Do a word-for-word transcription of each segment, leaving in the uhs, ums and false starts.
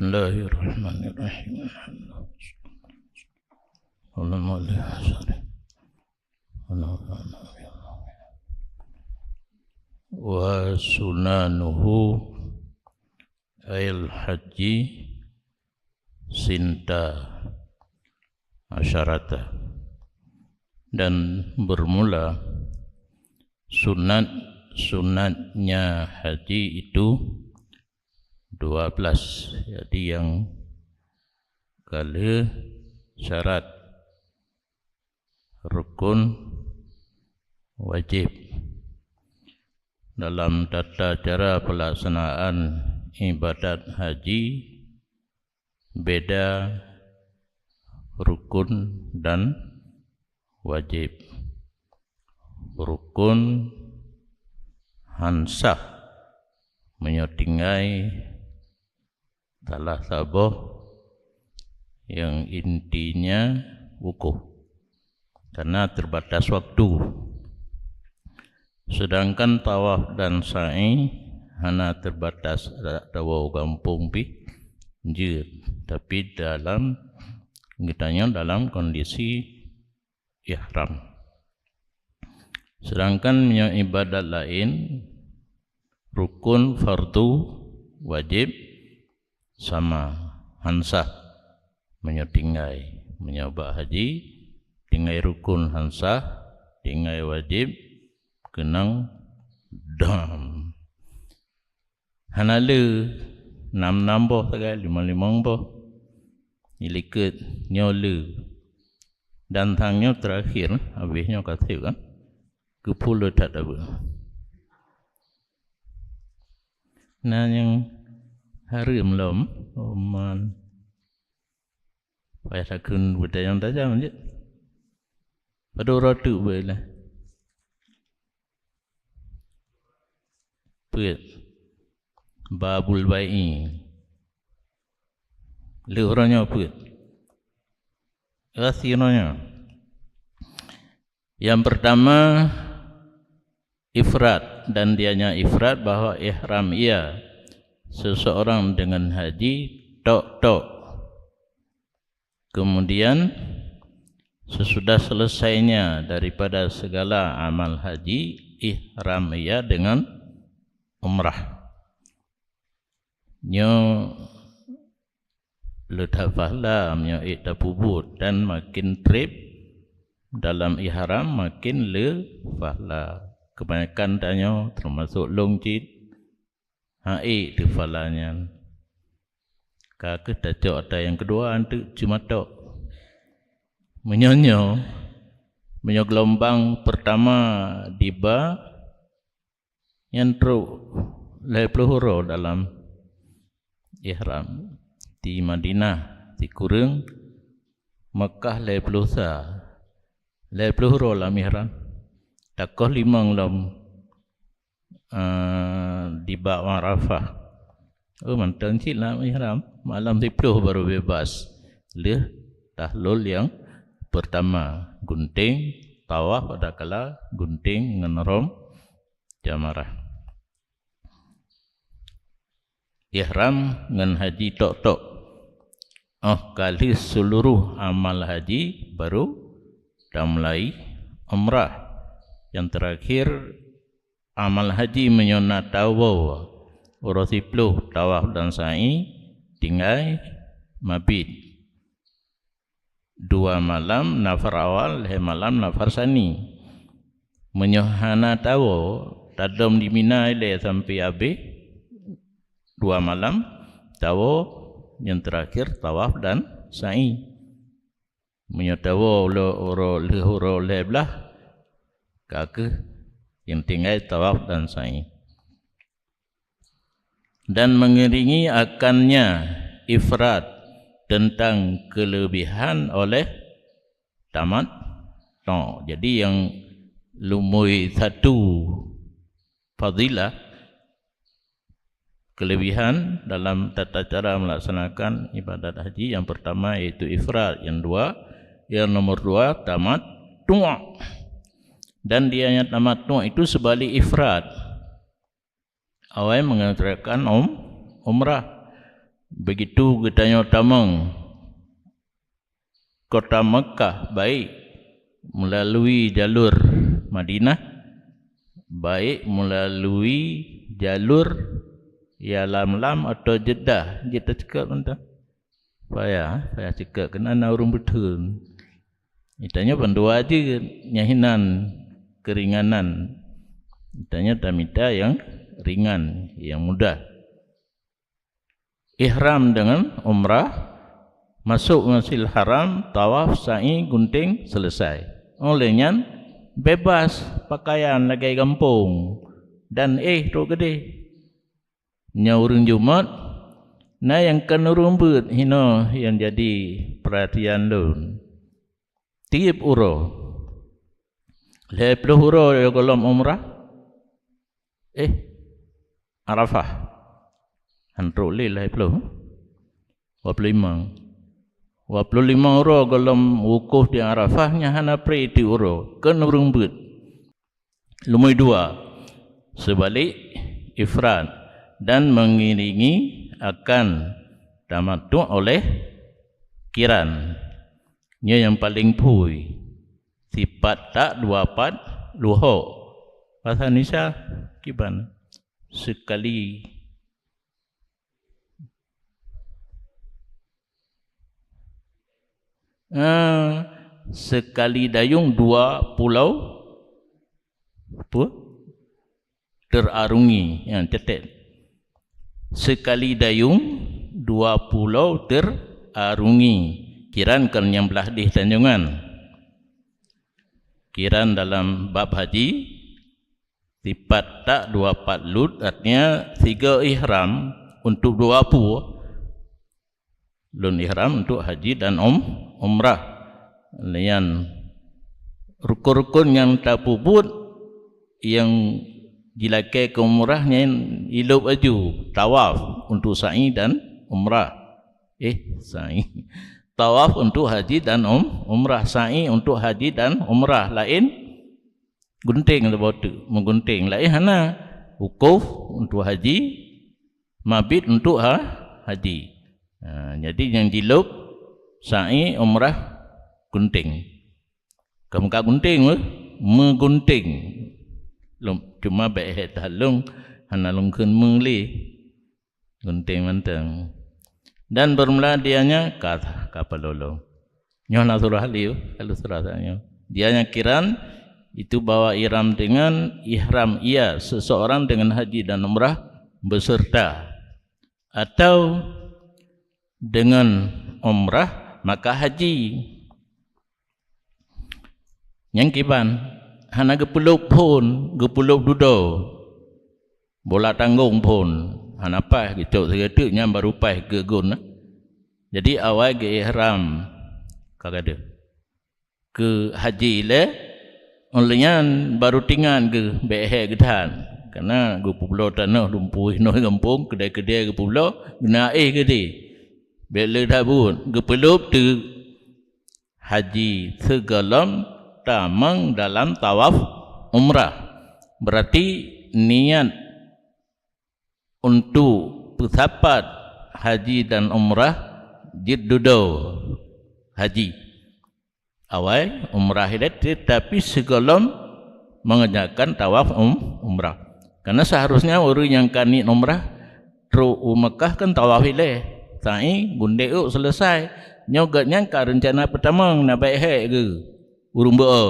Bismillahirrahmanirrahim. Wa sunanuhu ayil haji sinta asyarata. Dan bermula sunat-sunatnya haji itu dua belas. Jadi yang kali syarat, rukun, wajib. Dalam tata cara pelaksanaan ibadat haji, beda rukun dan wajib. Rukun han sah meunyoe tinggai salah saboh yang intinya wukuf, karena terbatas waktu. Sedangkan tawaf dan sa'i hana terbatas, dak tawoe gampông pih jeuet, tapi dalam geutanyoe dalam kondisi ihram. Sedangkan meunyoe ibadat laén, rukun, fardu, wajib sama, han sah meunyoe tinggai. Meunyoe bak haji, tinggai rukun han sah, tinggai wajib keunong dam. Hana le, nam-nam boh sagai, limong-limong boh. Ilikot nyoe le. Dan sang nyoe terakhir, habéh nyoe ka seb kan. Keupeue le that abeuh. Na nyang hareuem lom, oman. Payah takheun beutajam-tajam jeuet. Padub uroe teuk beulah. Peuet. Babul bai'i. Lheueh uroe nyoe peuet. Rasi uroe nyoe. Yang pertama, ifrad, dan dianya ifrad bahwa ihram ia seseorang dengan haji tok-tok. Kemudian, sesudah selesainya daripada segala amal haji, ihram ia dengan umrah. Nyoe le that pahala meunyoe ék tapeubuet, dan makin treb dalam ihram, makin le pahala. Kebanyakan tanyoe, teumasok lôn cit, han ék teuh pahala nyan. Ka kheueh tacok ata nyang keudua, anteuk cuma tok. Meunyoe nyoe, meunyoe geulumbang peurtama diba, nyan trok lhée ploh uroe dalam ihram. Di Madinah sikureueng, Makkah lhée ploh sa, lhée ploh uroe lam ihram. Takoh limong lom, eh, di bak Arafah. Oh, mantong cit lam ihram, malam siploh baru bebas. Lheueh tahlul nyang peurtama, gunting, tawaf adakala gunting ngon rom jamarah. Ihram ngon haji tok-tok. Oh ka lheueh seuluruh amal haji baru tamulai umrah. Nyang teurakhir, amal haji meunyoe na tawoe uroe siploh tawaf dan sa'i, tinggai mabit. Dua malam nafar awal, lhée malam nafar sani. Meunyoe hana tawoe, tadom di Mina ilée sampoe habéh dua malam, tawoe nyang teurakhir tawaf dan sa'i. Meunyoe tawoe uroe, uroe lheueh uroe lhée blaih, ka kheueh nyang tinggai tawaf dan sa'i. Dan mengiringi akannya ifrad tentang kelebihan oleh tamattu'. Jadi, nyang lumboi satu fadilah, kelebihan dalam tata cara melaksanakan ibadat haji, yang pertama yaitu ifrad, yang dua, yang nomor dua, tamattu'. Dan dianya tamattu' itu sebalik ifrad. Awai mengerjakan um-, umrah. Begitu geutanyoe tamong kota Makkah, baik melalui jalur Madinah, baik melalui jalur Yalamlam atau Jeddah, jeuet taceukeub mantong. Payah, payah ceukeub keunan na ureuëng beutheun. Geutanyoe bandua jeuet, nyan hinan keuringanan. Geutanyoe tamita nyang ringan, nyang mudah. Ihram deungon umrah, masôk Masjidil Haram, tawaf, sa'i, gunting, selesai. Óh lheueh nyan, bebas pakaian lagée gampông dan éh trok keudeh. Nyoe ureuëng Jumat, na nyang kon ureuëng beuet hinoe nyang jadi peurhatian lôn. Tieb uroe, lhée ploh uroe gohlom umrah, eh, Arafah. Han trok lé lhée ploh, dua ploh limong. Dua ploh limong uroe gohlom wukuf di Arafah, nyan hana pré tieb uroe, kon ureuëng beuet. Lumbôi dua, seubalek ifrad dan mengiringi akan tamattu oleh kiran. Nyoe nyang paleng phui. Sipat tak dua pat luhok. Bahasa Indonesia kiban? Sekali, eh, sekali dayung dua pulau apa? Terarungi. Ya, catat. Sekali dayung, dua pulau terarungi. Kiran kon nyang blah deh tanjongan. Kiran dalam bab haji, sipat tak dua pat lut, artinya tiga ihram untuk dua pue. Lôn ihram untuk haji dan um, umrah. Nyan rukun-rukun nyang tapeubuet nyang jilakée keu umrah nyan ilop aju, tawaf untuk sa'i dan umrah. Eh, sa'i. Tawaf untuk haji dan um, umrah, sa'i untuk haji dan umrah. Laén gunting saboh teuk, meugunting. Laén hana. Wukuf untuk haji, mabit untuk ha, haji. Ha, jadi nyang jilop sa'i, umrah, gunting. Kon ka gunting, meugunting. Lom, cuma bék hé that lôn, hana lôn kheun meulé. Gunting mantong. Dan bermula dianya ka, ka palolo. Nyoe na surah liu, kalau surah nyoe. Dianya kiran, itu bawa ihram dengan ihram ia seseorang dengan haji dan umrah beserta. Atau dengan umrah maka haji. Nyang kiban, hana geupeulop phon, geupeulop dudoe. Bola tanggong phon, hana paih geucok sigoe teuk nyan baru paih geugon. Jadi awai geu-ihram ka gadeuh. Keu haji lé, óh lheueh nyan baru teuingat geu bék hé geutan. Karena geupeubloe tanoh lumpui noe gampông, keudée-keudée geupeubloe, geuna éh geude. Bék lé that buet, geupeulop teuk. Haji sigohlom tamong dalam tawaf umrah. Berarti niat untuk peusapat haji dan umrah jeuet dudoe haji. Awai umrah ilée, tetapi sigohlom mengerjakan tawaf um, umrah. Karena seharusnya ureuëng nyang ka niet umrah trok u Makkah kan tawaf ilée, sa'i, gunting ôk, selesai. Nyoe gobnyan ka reuncana peutamong na bék hék geuh. Ureuëng beu-o,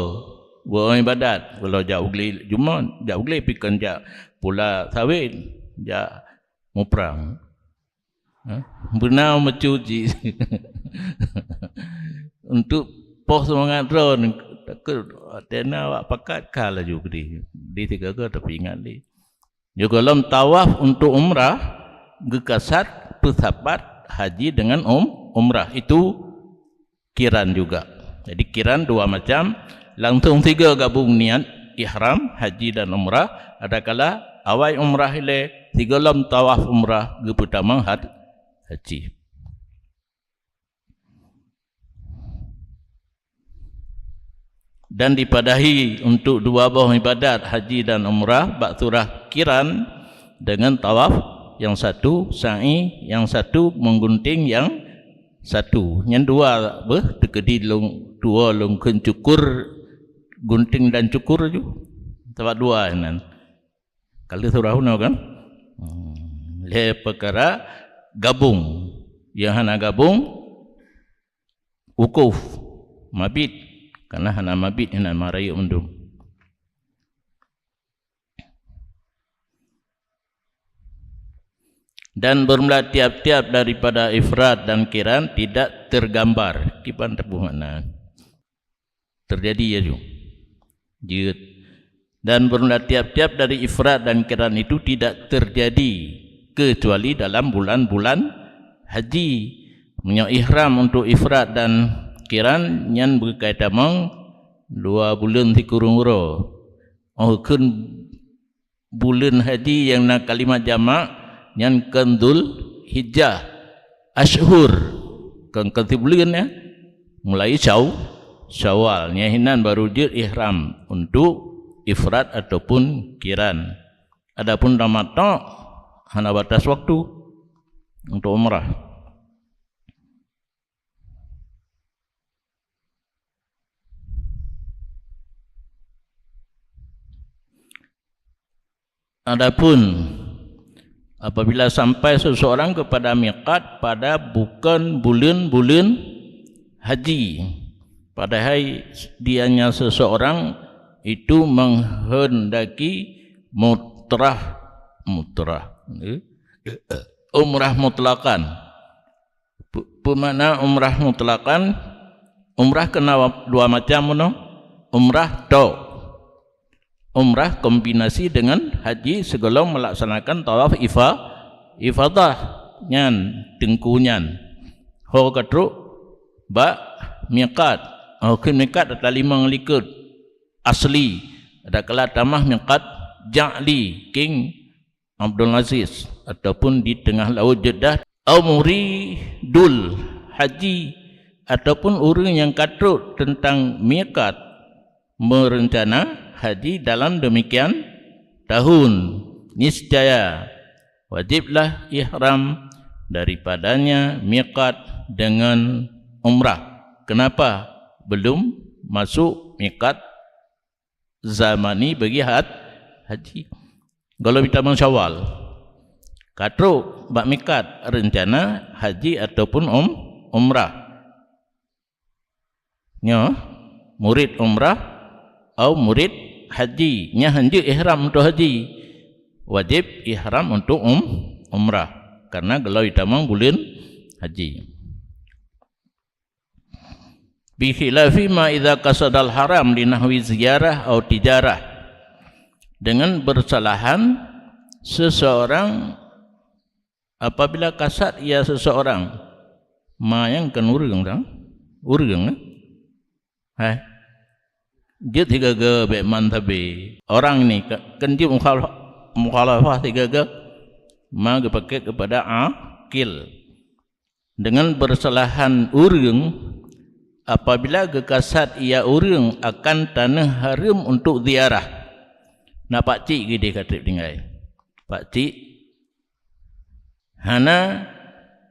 beu-o iébadat, kalau jak u glé Jumat, jak u glé pi kon jak pula sawét, jak muprang. Ha? Beuna meucut jih. Untuk poh seumangat droe, takot watée na awak pakat ka laju keudeh. Di tiga ke tapi ingat di. Juga lom tawaf untuk umrah, geukasat peusapat haji dengan um, umrah. Itu kiran juga. Jadi kiran dua macam, langsung tiga gabung niat ihram, haji dan umrah, adakala awai umrah ilée, sigohlom tawaf umrah geupeutamong had, haji. Dan dipadahi untuk dua boh iébadat haji dan umrah bak surah kiran dengan tawaf nyang satu, sa'i, nyang satu menggunting nyang satu. Nyan dua beuh teukeudi lôn, dua lôn kheun cukur, gunting dan cukur ju. Sabab dua nyan. Kalau surah unoe kan? Hmm, lhèe peukara gabong. Nyang hana gabong, wukuf, mabit. Karena hana mabit, hana marayeuk mandum. Dan bermula tiap-tiap daripada ifrad dan kiran tidak tergambar. Kiban teupeu makna. Terjadi ya ju. Jeuet. Dan bermula tiap-tiap dari ifrad dan kiran itu tidak terjadi kecuali dalam bulan-bulan haji. Meunyoe ihram untuk ifrad dan kiran nyan beukai tamong dua buleuen sikureueng uroe. Oh kheun buleuen haji nyang na kalimat jamak nyan kon Dzulhijjah, asyhur, kon, kon sibuleuen ya. Mulai Syaw-, Syawal. Nyan hinan baru jeuet ihram untuk ifrad ataupun kiran. Adapun tamattu hana batas waktu untuk umrah. Adapun apabila sampai seseorang kepada miqat pada bukan buleuen-buleuen haji, padahai dianya seseorang itu menghendaki mutrah, mutrah, eh, umrah mutlaqan. Pe-, peue makna umrah mutlaqan? Umrah kena wa-, dua macam bunoe. Umrah tok. Umrah kombinasi dengan haji sigohlom melaksanakan tawaf ifa-, ifadah. Nyan teungku nyan. Ho ka trok bak miqat. Ho kheun miqat ata limong likot asli. Adakala tamah miqat ja'li, King Abdul Aziz, ataupun di tengah laut Jeddah, au muridul haji, ataupun ureuëng nyang ka trok teuntang miqat, merencana haji dalam demikian tahun, niscaya wajiblah ihram daripadanya miqat dengan umrah. Kenapa? Belum masuk miqat zamani bagi hat-, haji. Gohlom tamong Syawal. Ka trok bak miqat rencana haji ataupun um-, umrah. Nyoe, murid umrah au murid haji. Nyan hanjeuet ihram untuk haji. Wajib ihram untuk um-, umrah. Karena gohlom tamong buleuen haji. Bi khilafi ma idza qasadal haram li nahwi ziyarah au tijarah. Dengan bersalahan seseorang apabila kasad ia seseorang, ma nyang kon ureuëng tang, ureuëng, eh? Hai. Jeuet sigaga bék man sabe. Orang ni ke-, kon jeuet mukhalaf-, mukhalafah sigaga, ma geupakai kepada akil. Dengan bersalahan ureuëng, apabila geukasad ia ureuëng akan taneuh hareuem untuk ziarah. Na pakcik geudeh ka treb tinggai. Pakcik hana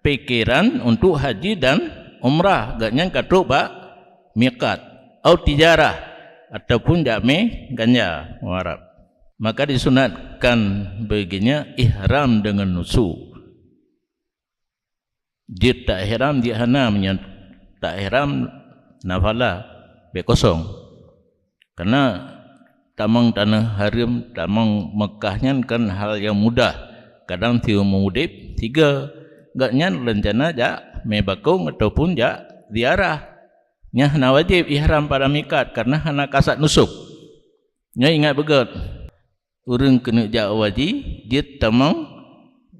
pikeran untuk haji dan umrah, gobnyan ka trok bak miqat, au tijarah, ataupun jak mé ganja, ureuëng Arab. Maka disunatkan baginya ihram dengan nusuk. Jeuet ta-ihram, jeuet hana, meunyoe ta-ihram na pahala, bék kosong. Karena tamong taneuh hareuem, tamong Meukah nyan kon hal nyang mudah. Kadang siumu udeb, siga, gobnyan rencana jak mé bakong ataupun jak ziarah. Nyan hana wajéb ihram pada mikat karena hana kasad nusuk. Nyoe ingat beugét. Ureuëng keuneuk jak u haji, jeuet tamong,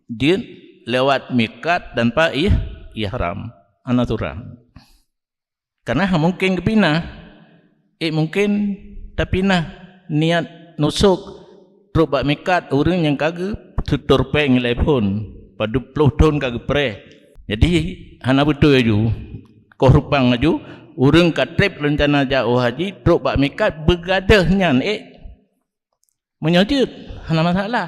jeuet lewat mikat tanpa ih-, ihram. Hana surah. Karena hana mungken geupinah. Eh, mungken tapinah niat nusuk trok bak mikat ureuëng nyang ka geuseutôt péng ilée phon, padub ploh thon ka geupreh. Jadi, hana beutôi laju. Koh rupang laju, ureuëng ka treb reuncana jak u haji, trok bak mikat beugadôh nyan, eh, Meunyoe jeuet, hana masalah.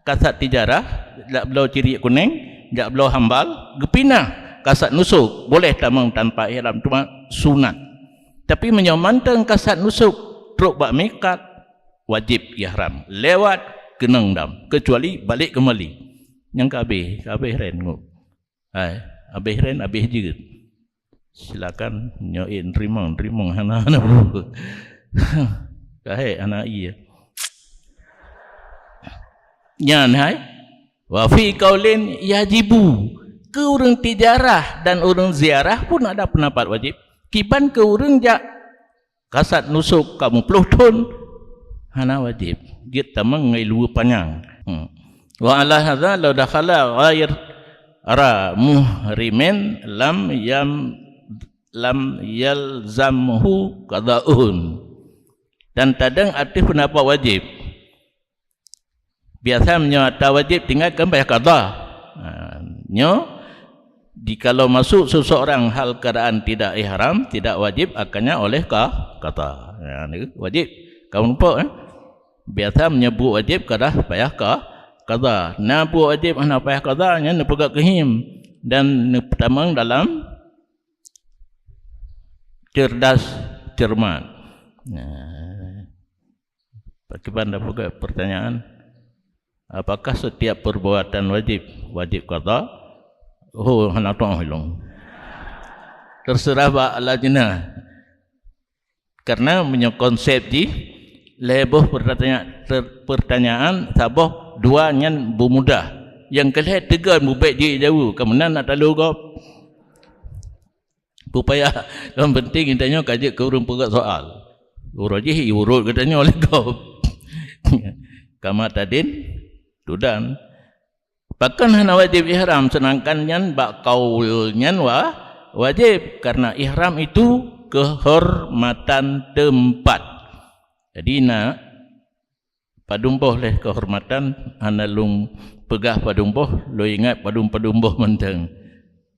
Kasad tijarah, jak bloe ciriek kuneng, jak bloe hambal, geupinah kasat nusuk, boleh tamong tanpa ihram, cuma sunat. Tapi meunyoe mantong kasat nusuk trok bak mikat, wajéb ihram. Lewat keunong dam, kecuali balik kembali. Nyang ka habéh, ka habéh ren ngu. Hai, habéh ren, habéh jeuet. Silakan nyoe, eh, neuteurimong, neuteurimong, hana, hana peue. Ka hék hana ie. Nyan hai. Wa fi qaulin yajibu. Keu ureuëng tijarah dan ureuëng ziarah pun ada pendapat wajib. Kiban keu ureuëng jak kasat nusuk ka muplôh thon, hana wajéb. Jeuet tamong ngon luweue panyang. Hmm. Wa ala hadza law dakhala ghaira muhrimin lam yam, lam yalzamhu qada'un. Dan tadong ateueh pendapat wajéb. Biasa meunyoe ata wajéb tinggai kan payah qadha. Ha, nyoe jikalau masuk seseorang hal keadaan tidak ihram, tidak wajib akannya oleh ka-, qadha. Ha, ni wajéb. Kamu nampak, eh? Biasa meunyoe buet wajéb ka dah payah ka-, qadha. Na buet wajéb hana payah qadha, nyan neupeugah keuhim dan neupeutamong dalam cerdas cermat. Nah. Pakiban dah peugah pertanyaan, apakah setiap perbuatan wajib, wajib qadha? Oh, hana tahu ilong. Terserah bak lajnah. Karena meunyoe konsep jih, lhée boh pertanya-, ter-, pertanyaan, saboh dua nyan beumudah. Nyang keu lhée teugon bubek jih jauh, keumeunang nak talo gob. Bupaya, yang penting geutanyoe ka jeuet keu ureuëng peugah soal. Uroe jih urot geutanyoe lé gob. Kama tadin tudan. Pakon hana wajib ihram, sedangkan nyan bak kaul nyan wa-, wajib, karena ihram itu kehormatan tempat. Jadi nak padum boh lé kehormatan, hana lôn peugah padum boh, lôn ingat padum-padum boh mantong.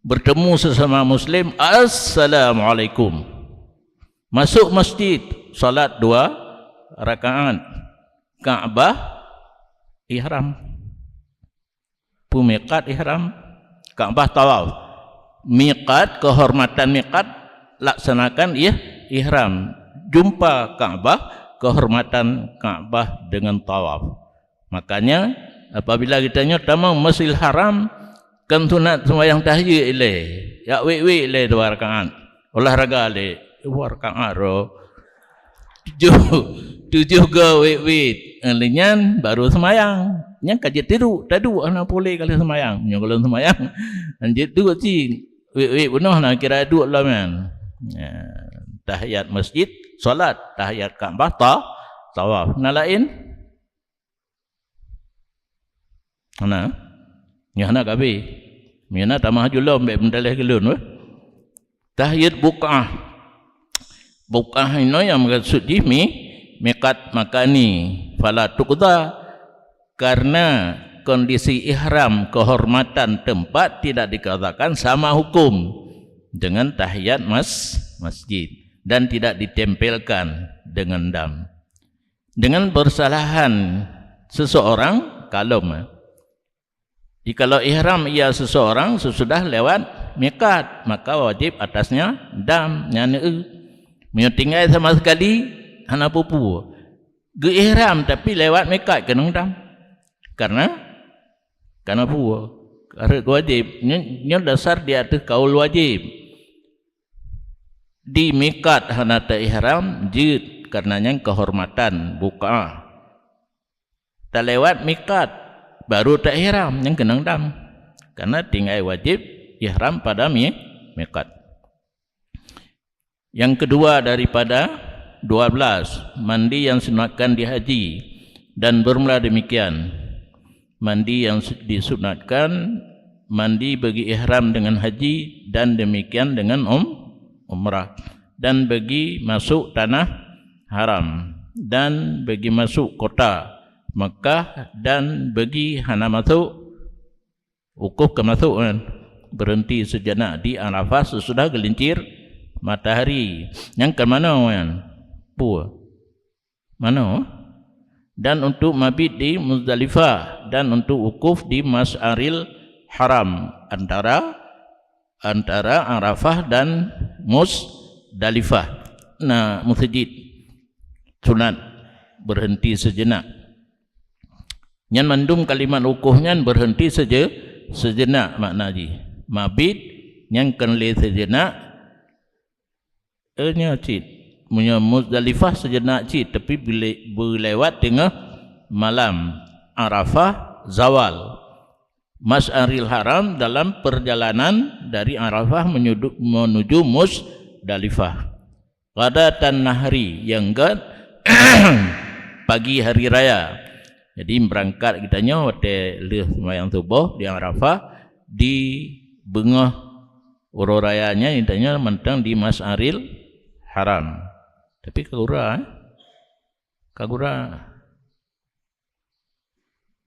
Bertemu sesama muslim, "Assalamualaikum." Masuk masjid, salat dua rakaat. Ka'bah, ihram. Peumiqat ihram, Ka'bah tawaf. Miqat, kehormatan miqat, laksanakan ih-, ihram. Jumpa Ka'bah, kehormatan Ka'bah dengan tawaf. Makanya, apabila geutanyoe tamong Masjidil Haram, kan sunat seumayang tahajud ilée, jak wék-wék ilée dua rakaat. Olahraga lé, dua rakaat ro. Tujoh, tujoh go wék-wék. Eh, lé nyan baru seumayang. Nyan ka jeuet tiduek, taduek hana puléh ka lheueh seumayang. Nyoe gohlom seumayang, jeuet duek cit. Wék-wék bunoh na kira duek lom nyan. Ya, tahiyat masjid, salat, tahiyat Ka'bah, ta-, tawaf. Na laén? Hana? Nyoe hana ka abéh. Meunyoe na tamah julom bék meudaléh keu lôn weh. Tahiyat bukaah. Bukaah inoe nyang meukeusut jih mi-, miqat makani. Fala tuqdha, karena kondisi ihram kehormatan tempat tidak dikatakan sama hukum dengan tahiyat mas-, masjid dan tidak ditempelkan dengan dam. Dengan persalahan seseorang, kalom, eh. Jikalau ihram ia seseorang sesudah lewat miqat, maka wajib atasnya dam, nyan eu. Meunyoe tinggai sama sekali, hana peue-peue. Geu-ihram tapi lewat miqat keunong dam. Karena, karena peue? Karena wajib. Nyoe, nyoe dasar di ateueh kaul wajib. Di miqat hana ta-ihram, jeuet, karena nyan kehormatan, bukaah. Talewat miqat, baru ta-ihram, nyan keunong dam. Karena tinggai wajib ihram pada mi-, miqat. Yang kedua daripada dua belas, mandi yang sunatkan di haji dan bermula demikian. Mandi yang su-, disunatkan, mandi bagi ihram dengan haji dan demikian dengan um-, umrah, dan bagi masuk tanah haram, dan bagi masuk kota Makkah, dan bagi hana masuk, wukuf ka masuk kan, berhenti sejenak di Arafah sesudah geulincir matahari. Nyang ka manoe kan? Peue? Manoe? Dan untuk mabit di Muzdalifah, dan untuk wukuf di Masy'aril Haram, antara, antara Arafah dan Musdalifah. Nah, musajid sunat berhenti sejenak. Nyan mandum kalimat wukuf nyan berhenti seje-, sejenak makna jih. Mabit nyan kon lé sejenak, eh, nyoe cit. Meunyoe Muzdalifah sejenak cit, tapi bile-, beulewat teungoh malam. Arafah zawal. Masy'aril Haram dalam perjalanan dari Arafah menyudu-, menuju Muzdalifah. Ghadatan nahri, nyang gét pagi hari raya. Jadi, berangkat geutanyoe watée lheueh sembahyang suboh di Arafah, di beungoh uroe raya nyan geutanyoe mantong di Masy'aril Haram. Tapi ka gura, eh? Ka gura.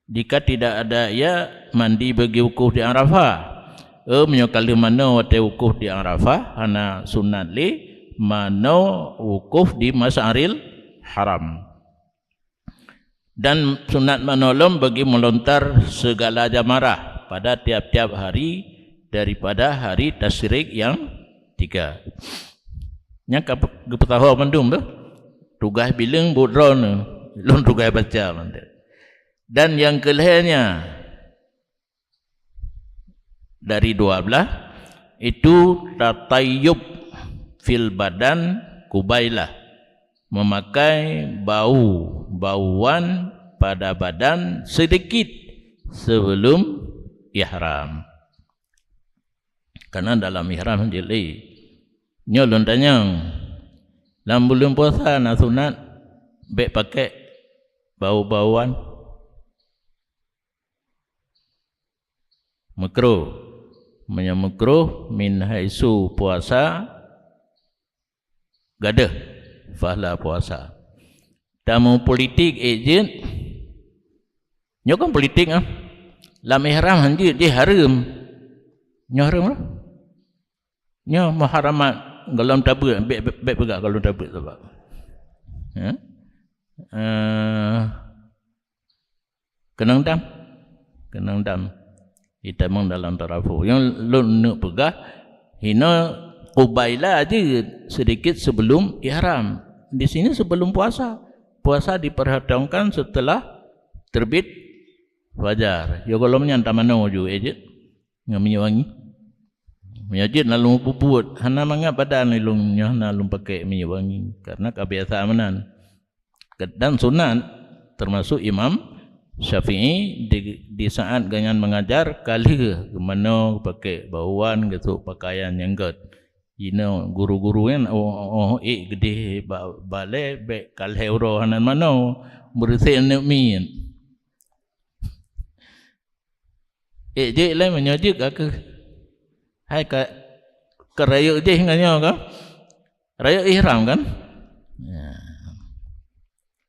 Jika tidak ada ia, mandi bagi wukuf di Arafah. Eh, meunyoe ka lheueh manoe watée wukuf di Arafah, hana sunat lé manoe wukuf di Masy'aril Haram. Dan sunat manoe lom bagi melontar segala jamarah pada tiap-tiap hari daripada hari tasyrik yang tiga. Nyang ka pe-, geupeutahu mandum tu. Tugaih bileueng buet droeneuh, lôn tugaih baca mantong. Dan nyang keulhèe nyan dari dua belas, itu tatayyub fil badan qubailah, memakai bau-bauan pada badan sedikit sebelum ihram. Karena dalam ihram jeuet lé. Nyoe lôn tanyong, lam buleuen puasa na sunat bèk pakèk bau-bauan? Meukruh. Meunyoe meukruh, min haitsu puasa gadôh pahala puasa. Tamu politik ék jeuet, nyoe kan politik ah. Lam ihram han jeuet, jih hareuem. Nyoe hareuem lah. Nyoe muharamat golom tabeuet, bèk, bèk, bèk peugah golom tabeuet sabab. Ya. Eh, Keunong dam. Keunong dam. Itamong dalam tarafu. Nyang lôn neuk peugah, hino qubailah jeuet sedikit sebelum ihram. Di sini sebelum puasa. Puasa diperhitungkan setelah terbit fajar. Ya, golom nyan tamanoe ju, eh, jeuet. Ngon minyeuk wangi. Meunyoe jeuet na lôn peubuet, hana mangat badan lôn nyoe hana lôn pakèk minyeuk wangi. Karena ka biasa meunan. Dan sunat, termasuk Imam Syafi'i di, di saat gobnyan mengajar, ka lheueh geumanoe, geupakèk bauan, geusôk pakaian nyang gèt. Inoe guru-guru nyan, oh, oh, oh, ék geudeh ba-, balèe, bèk ka lhèe uroe hana manoe, meureuséh aneuk miet. Ék jeuet lé meunyoe jeuet ka keuh. Hai ka, ka rayeuk jih ngon nyoe ka? Rayeuk ihram kan? Ya.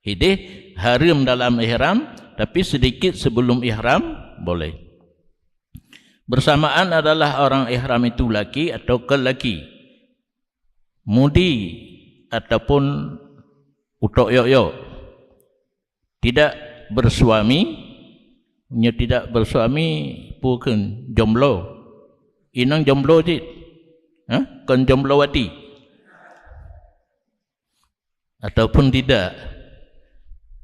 Hideh hareuem dalam ihram, tapi sedikit sebelum ihram boleh. Bersamaan adalah orang ihram itu laki atau ke laki. Mudi ataupun utok yok-yok. Tidak bersuami, nyoe tidak bersuami, peue kheun, jomblo. Inong jomblo cit. Hah? Kon jomblo wati. Ataupun tidak.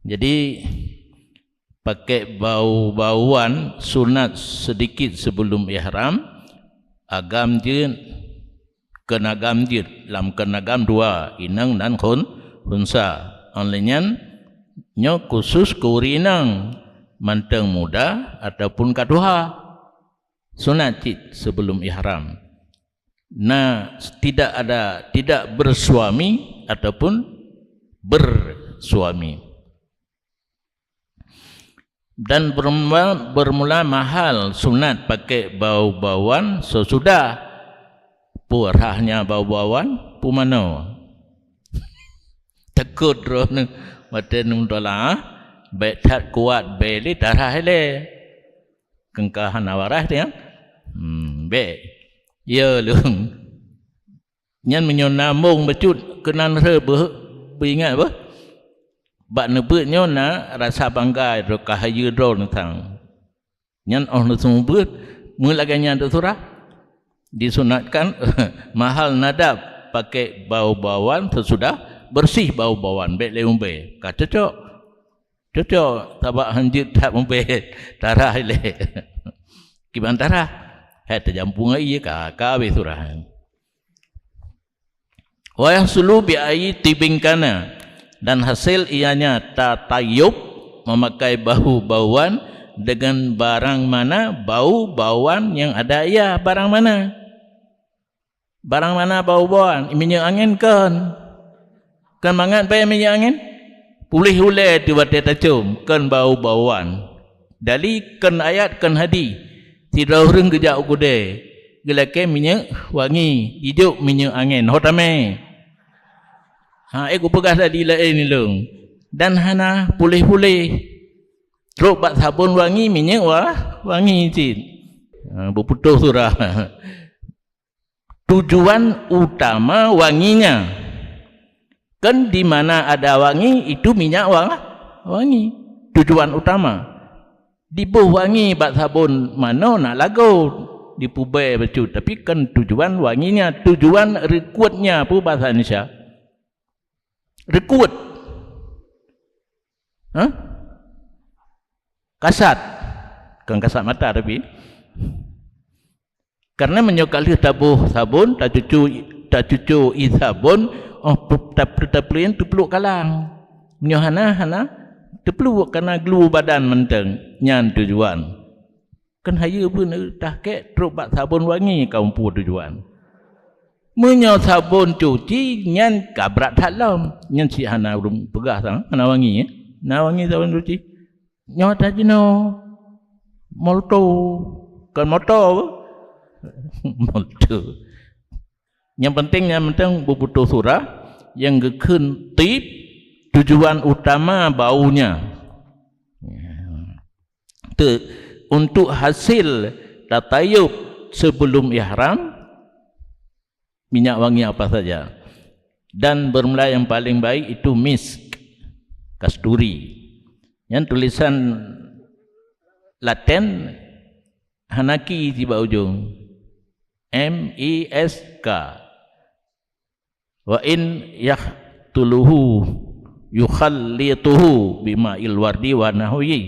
Jadi, pakèk bau-bauan sunat sedikit sebelum ihram, agam jeuet, keunagam jeuet, lam keunagam dua, inong dan khun-, khunsa. Óh lheueh nyan, nyoe khusus keu ureueng inong, mantong muda ataupun ka tuha. Sunat cit sebelum ihram. Nah, tidak ada, tidak bersuami ataupun bersuami. Dan bermula, bermula mahal sunat pakèk bau-bauan sesudah. Peue rhah nyan bau-bauan, peue manoe. Takot droeneuh watèe neumeutolah, bèk that kuat bèe lé tarhah ilèe. Keungka hana waras nyan. Hmm, bèk. Ya lôn. Nyan meunyoe na mong bacut keunan rheueh beu-, beuingat beuh. Bak neubeuet nyoe na rasa bangga droe ka hayeue droe neutang. Nyan óh neuseumeubeuet, meulagée nyan teusurah, disunatkan mahal nadab pakai bau-bauan seusudah bersih bau-bauan, bék lé mubée. Ka cocok. Cocok, sabab hanjeuet that mubée tarah ilée. Kiban tarah, hai teujampung ai ka, ka habéh surah. Wa yahsulu bi ayyi tibin kana, dan hasil ianya tatayub, memakai bahu-bahuan dengan barang mana bau-bauan yang ada ia, barang mana? Barang mana bau-bauan? Minyeuk angén kon. Kon mangat bèe minyeuk angén? Puléh ulée teuh watée tacöm, kon bau-bauan. Dali kon ayat, kon hadi. Sidroe ureuëng geujak u keudè, geulakée minyeuk wangi, jijok minyeuk angén, ho tamé. Ha, ék kupeugah tadi laén ilông. Dan hana puléh-puléh. Trok bak sabon wangi, minyeuk wa-, wangi cit. Ha, beuputôh surah. Tujuan utama wanginya. Kan di mana ada wangi, itu minyak wa-, wangi. Tujuan utama. Diboh wangi bak sabon manoe na lagot, dipubée bacut, tapi kan tujuan wanginya, tujuan reukuetnya, peue bahasa Indonesia? Reukuet. Hah? Kasat. Kon kasat mata tapi. Karena meunyoe ka lheueh taboh sabon, tacucu, tacucu ie sabon, oh, pu-, tap-, tapeuleueng teupluek kalang. Meunyoe hana, hana teupluek, karena glu badan mantong. Nyan tujuan. Kan hayeue beuneueh tah kek trok bak sabon wangi ka muphom tujuan. Meunyoe sabon cuci nyan ka brat that lom, nyan cit hana ureuëng peugah sang, hana wangi, eh? Na wangi sabon cuci. Nyoe tajinoe molto, kon moto. Molto. Nyang penting, nyang penting beuputôh surah nyang geukheun tib, tujuan utama baunya. Te-, untuk hasil tatayub sebelum ihram, minyak wangi apa saja. Dan bermula yang paling baik itu misk, kasturi. Yang tulisan Latin hana ki di bak ujong. M I S K. Wa in yahtuluhu yukhallituhu bima'il wardi wa nahwihi.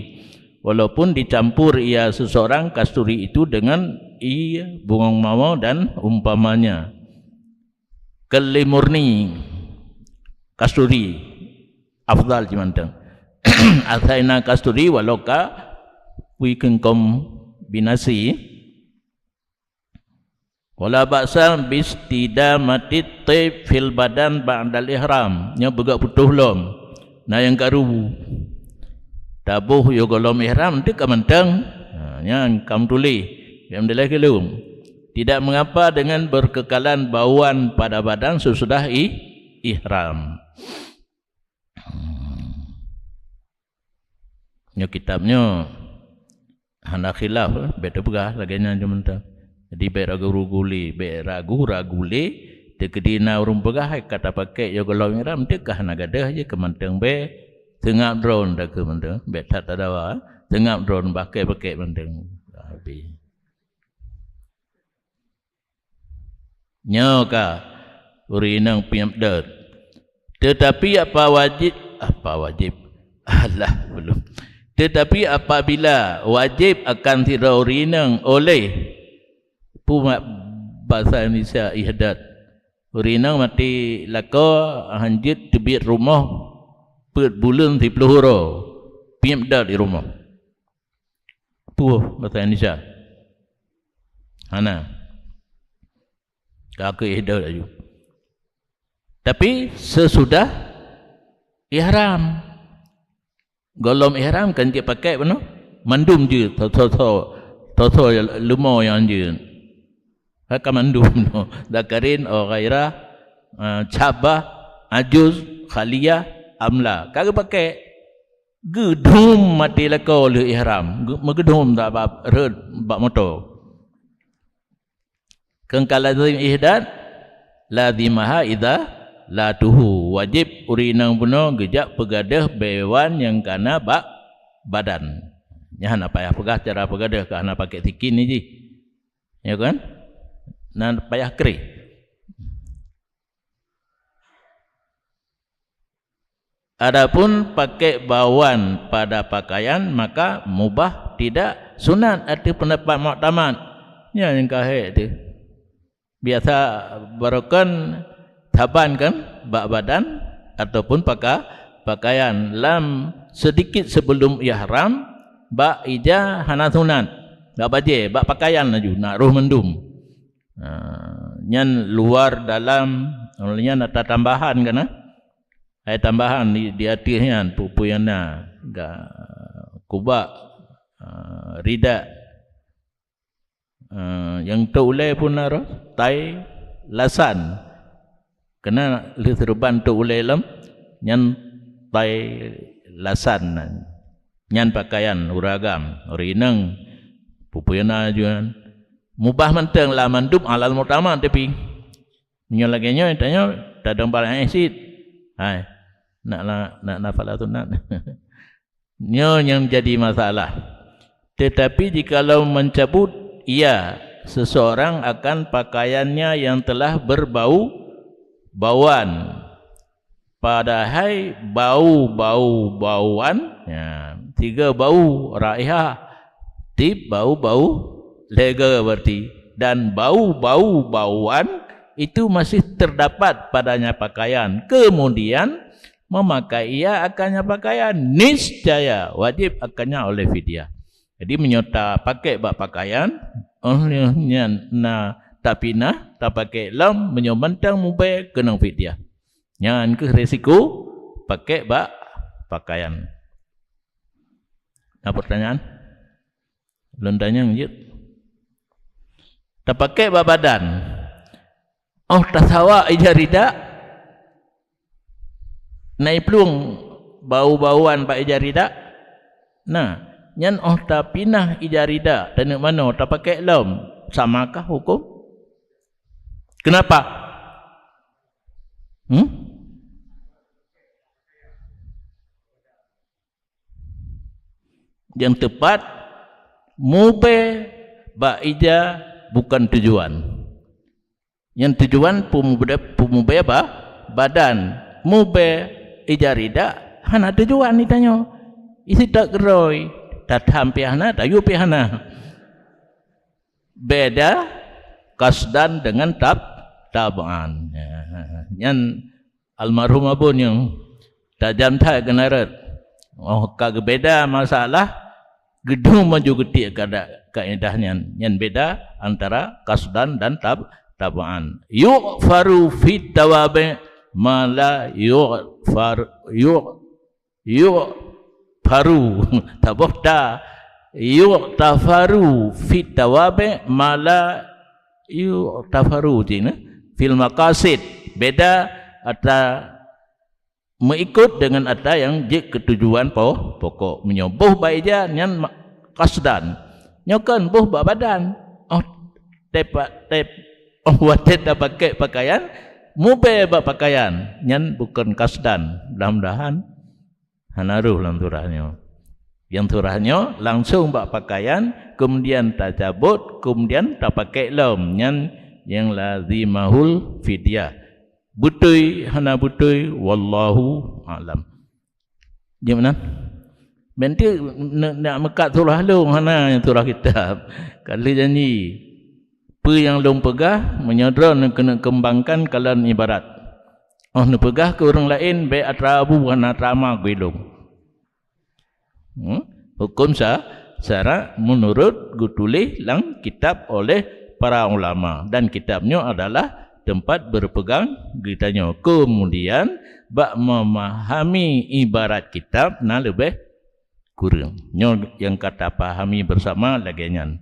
Walaupun dicampur ia seseorang kasturi itu dengan ie bungong mawar dan umpamanya. Kelimurni kasturi afdal jimanteng. Asaina kasturi walau ka wikeng kombinasi. Wala ba'sa bistidamatit thib fil badan ba'dal ihram. Nyoe beugok putôh lom. Na nyang karu. Taboh yoh gohlom ihram teuk ka mantong. Ha, nyan kam tuléh. Alhamdulillah keulom. Tidak mengapa dengan berkekalan bauan pada badan sesudah i-, ihram. Hmm. Nyoe kitab nyoe hana khilaf, eh, bék teupeugah lagée nyan cuma mantong. Jadi bék ragu-ragu lé, bék ragu-ragu lé, teukeudi na ureuëng peugah hai ka tapakék yoh gohlom ihram, teuk ka hana gadôh jih, keu mantong bék seungab droe takheun mantong, bék that tadawa, seungab droe pakék-pakék mantong. Habéh. Nyoe ka, ureuëng inong piep dot. Tetapi apa wajib, apa wajib? Alah, belum. Tetapi apabila wajib akan sidroe ureuëng inong oleh, peue mak bahasa Indonesia ihdath, ureuëng inong maté lakoe hanjeuet teubiet rumoh, peuet buleuen siplôh uroe, piep dot di rumoh. Peue bahasa Indonesia? Hana. Ka keu ihdath laju. Tapi sesudah ihram. Gohlom ihram kan jeuet pakék bunoe? Mandum jeuet, tho-tho, tho-tho leumo nyang jeuet. Ka mandum bunoe. Dzakarin, au ghairah, eh, syabah, ajuz, khaliyah, amla. Ka geupakék. Geudhum maté lakoe lheueh ihram, geu-, meugeudhum dak bak rhot bak moto. Keungkal lazim ihdath, lazimaha idza la tuhu, wajéb ureuëng inong bunoe geujak peugadôh beuwan nyang kana bak badan. Nyan hana payah peugah cara peugah deuh ka hana pakai sikin ni jih. Ya kan? Nan payah kreh. Adapun pakai bawan pada pakaian, maka mubah, tidak sunat, ateueh pendapat muktamad. Nyan nyang ka hék teuh. Biasa barokon saban kan bak badan ataupun paka-, pakaian. Lam sedikit sebelum ihram, bak ija hana sunat. Bak bajée, bak pakaian laju, nak roh mandum. Ha, nyan luar dalam, nyan ata tambahan kan, eh? Hai tambahan di, di ateueh nyan, peue-peue nyang na, ga-, kubak, ha, rida. Ha, nyang tok ulée pun na roh, tai lasan. Keunan lheueh seuruban tok ulée lom, nyan tai lasan nan. Nyan pakaian ureueng agam, ureueng inong, peue-peue nyang na laju nyan. Mubah mantong lah mandum alal muktamad tapi. Meunyoe lagée nyoe, tanyoe tadong barang éh cit. Hai, nak la-, nak nafala sunat. Nyoe nyang jadi masalah. Tetapi jikalau mencabut, iya, seseorang akan pakaiannya yang telah berbau bauan. Padahai bau-bau bauan, ya, tiga bau, raihah, tib, bau-bau, lege berarti. Dan bau-bau bauan itu masih terdapat padanya pakaian. Kemudian memakai ia akannya pakaian, niscaya wajib akannya oleh fidyah. Jadi, meunyoe tapakék bak pakaian, óh lheueh nyan na tapinah, tapakék lom, meunyoe mantong mubée, keunong fidyah. Nyan kheueh resiko pakék bak pakaian. Na peurtanyaan? Lôn tanyong jeuet. Tapakék bak badan. Óh tasawa ija rida, na iplueng bau-bauan bak ija rida? Na, nyan óh tapinah ija rida, taneuk manoe, tapakék lom, samakah huköm? Keunapa? Hmm? Nyang teupat, mubée bak ija bukan tujuan. Nyang tujuan peumubée, peumubée ba-, badan. Mubée ija rida hana tujuan di tanyoe. Isi tak keurôi, tatham pih hana, tayue pih hana. Beda kasdan dengan tab-, tab'an. Ya, nyan almarhum Abon nyang tajam that keunan rot. Oh, ka geubeda masalah, geudong maju geutiek kada-, kaedah nyan. Nyan beda antara kasdan dan tab-, tab'an. Yughfaru fit tawabi' ma la yughfar-, yugh-, yughfaru. Taboh ta. Yughtafaru fit tawabi' ma la yughtafaru cit, eh. Fil maqasid. Beda ata meuikot deungon ata nyang jeuet keu tujuan po-, pokok. Meunyoe boh bak ija nyan ma-, kasdan. Nyoe kan boh bak badan. Oh, tep-, tep-, oh, watée tapakék pakaian, mubée bak pakaian. Nyan bukon kasdan. Mudah-mudahan hana rhoh lam surah nyoe. Nyang surah nyoe langsong bak pakaian, kemudian tacabot, kemudian tapakék lom. Nyan nyang lazimahul fidyah. Beutôi hana beutôi, wallahu a'lam. Jeuet meunan? Bèk teuk ne-, nak meukat surah lôn, hana nyang surah kitab. Ka lheueh janji. Peue nyang lôn peugah, meunyoe droeneuh keuneuk keumbangkan kalon ibarat. Óh neupeugah keu ureueng laén, bèk atra bu hana atra ma keu ilôn. Hmm? Huköm sa-, syarak meunurot geutuléh lam kitab oleh para ulama, dan kitab nyoe adalah teumpat beupeugang geutanyoe. Keumudian, bak meumahami ibarat kitab na leubeh kureueng. Nyoe nyang ka tapahami beusama lagèe nyan.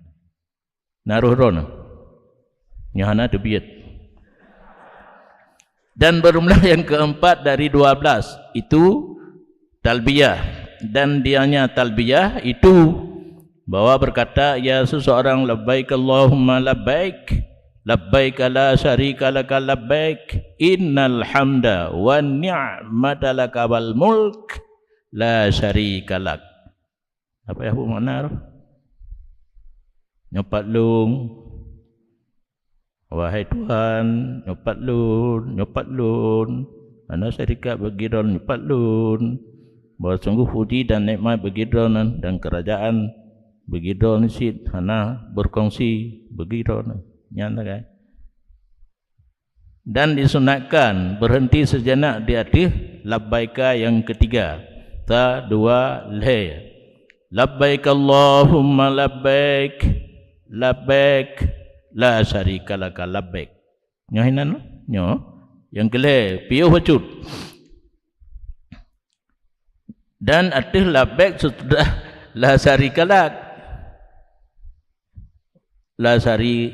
Na rhoh droeneuh? Nyoe hana teubiet. Dan berjumlah yang keempat dari dua belas, itu talbiyah. Dan dianya talbiyah itu bahwa berkata, ya seseorang, "Labbaik Allahumma labbaik, labbaik la syarika laka labbaik, innal hamda wan ni'mata laka wal mulk, la syarika lak." Apa nyang buet makna roh? Nyoe pat lôn. Wahai Tuhan, nyoe pat lôn, nyoe pat lôn. Hana syarikat bagi droe nyoe pat lôn. Bahwa sungguh puji dan nikmat bagi droe nan dan kerajaan bagi droe cit hana berkongsi bagi droe. Nyan sagai. Dan disunatkan berhenti sejenak di ateueh labbaika yang ketiga. Sa, dua, lhèe. Labbaik Allahumma labbaik, labbaik, la syarika laka labbaik. Nyoe hinan, nyoe. Nyang keulhèe, piôh bacut. Dan ateueh labbaik sesudah la syarika lak. La syari-,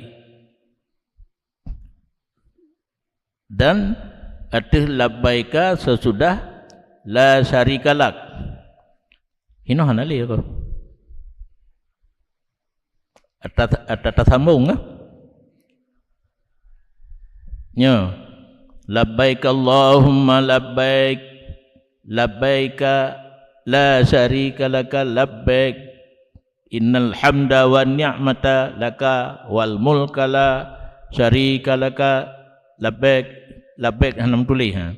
dan ateueh labbaika sesudah la syarika lak. Hinoe hana lé aku. Ata, ata tasambong, ah. Nyoe. Labbaik Allahumma labbaik. Labbaika la syarika laka labbaik. Innal hamda wan ni'mata laka wal mulka la syarika laka. Labbaik, labbaik hana meutuléh, ha.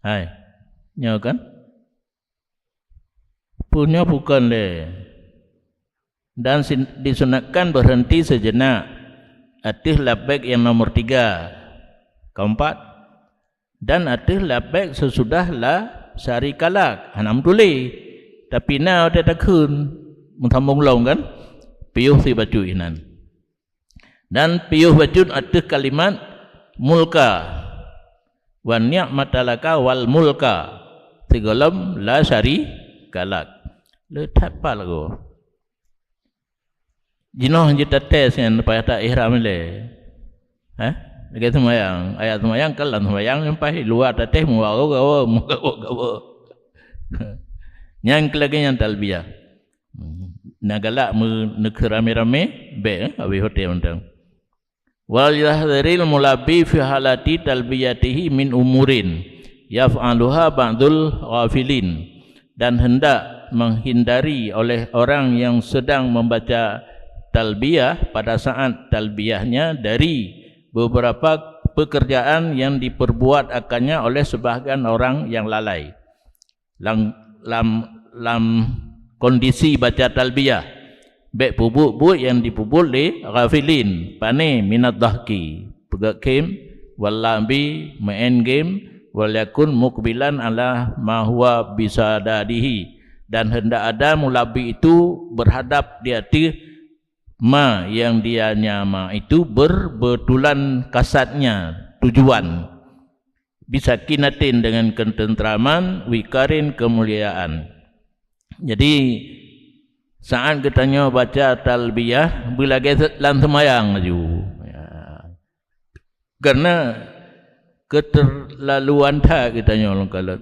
Hai. Nyoe kan? Peue nyoe bukon lé. Dan sin-, disunatkan berhenti sejenak ateueh labbaik yang nomor tiga. Keempat, dan ateueh labbaik sesudah la syarika lak. Hana meutuléh. Tapi na watèe takheun, meusambong lom kan? Piôh sibacut inan. Dan piôh bacut ateueh kalimat mulka. Wa ni'mata laka wal mulka. Sigohlom la syarika lak. Le that pat lagoe. Jinoe jeuet tates nyan payah ta-ihram ilèe. Hah? Lagèe seumayang. Ayat seumayang kan lam seumayang nyan payah luwa tates meugawa-gawa, meugawa-gawa. Nyan keu lagèe nyan talbiyah. Na galak meu-, neukeu ramé-ramé, bèk, eh, habéh watèe mantong. Wal yahdzaril mulabbi fi halati talbiyatihi min umurin yaf'aluha ba'dul ghafilin, dan hendak menghindari oleh orang yang sedang membaca talbiyah pada saat talbiyahnya dari beberapa pekerjaan yang diperbuat akannya oleh sebahagian orang yang lalai. Lam, lam, lam kondisi baca talbiyah, bèk peubuet buet nyang jipeubuet lé ghafilin, pané, minadh dhahki, peugöt khém, wal la'ibi, meu'en game, wal yakun muqbilan ala ma huwa bisadadihi, dan hendak ada mulabbi itu berhadap di ateueh ma yang dianya ma itu berbetulan kasadnya, tujuan. Bisakinatin, dengan ketentraman, wikarin, kemuliaan. Jadi, saat geutanyoe baca talbiyah, beulagèe se-, lam seumayang laju. Ya. Karena keterlaluan that geutanyoe lôn kalon.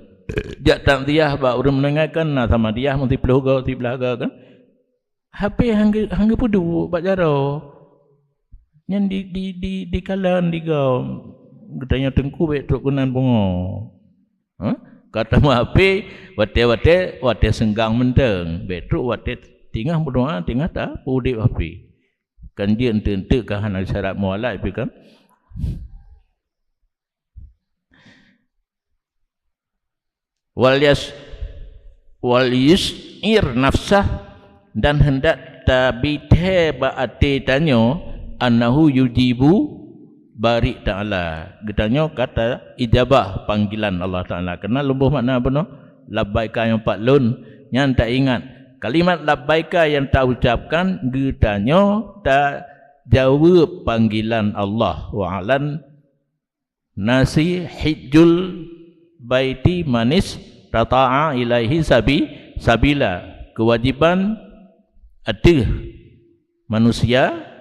Jak takziah bak ureueng meuninggai kan na samadiyah meusiploh goe, siblaih goe kan. Hapé hana, hana geupeuduek bak jaroe. Nyan di, di, di, dikalon digoe. Geutanyoe teungku bèk trok keunan pungo. Hah? Ka tameuhapé watèe-watèe, watèe seunggang mantong. Bèk trok watèe teungoh meudoa, teungoh tapeuudép hapé. Kan jeuet eunteuk-eunteuk ka hana syarat mualat pih kan. Wal yas-, wal yusy'ir nafsah, dan hendak tabithèe bak até tanyoe, annahu yujibu bari ta'ala, geutanyoe ka taijabah panggilan Allah Ta'ala. Keureuna lôn boh makna bunoe, labbaika nyang pat lôn, nyan taingat. Kalimat labbaika nyang taucapkan, geutanyoe tajaweueb panggilan Allah. Wa 'alan nasi hijjul baiti manistata'a ilaihi sabi-, sabila. Kewajiban ateueh manusia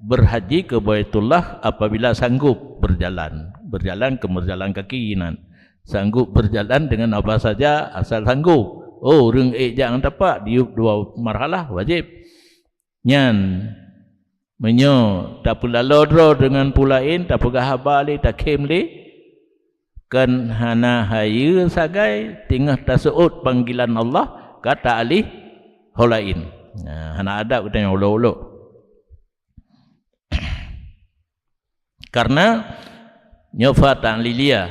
berhaji ke Baitullah apabila sanggup berjalan. Berjalan ke berjalan kaki nan. Sanggup berjalan dengan apa saja asal sanggup. Oh, ureueng ék jak ngon tapak, diyueb dua marhalah, wajéb. Nyan, meunyoe tapeulalo droe deungon peue laén, tapeugah haba lé, takhém lé, kan hana hayeue sagai teungoh taseuôt panggilan Allah, ka ta-alih ho laén. Nah, hana adab geutanyoe ulok-ulok. Karena nyoe fa ta'liliyah.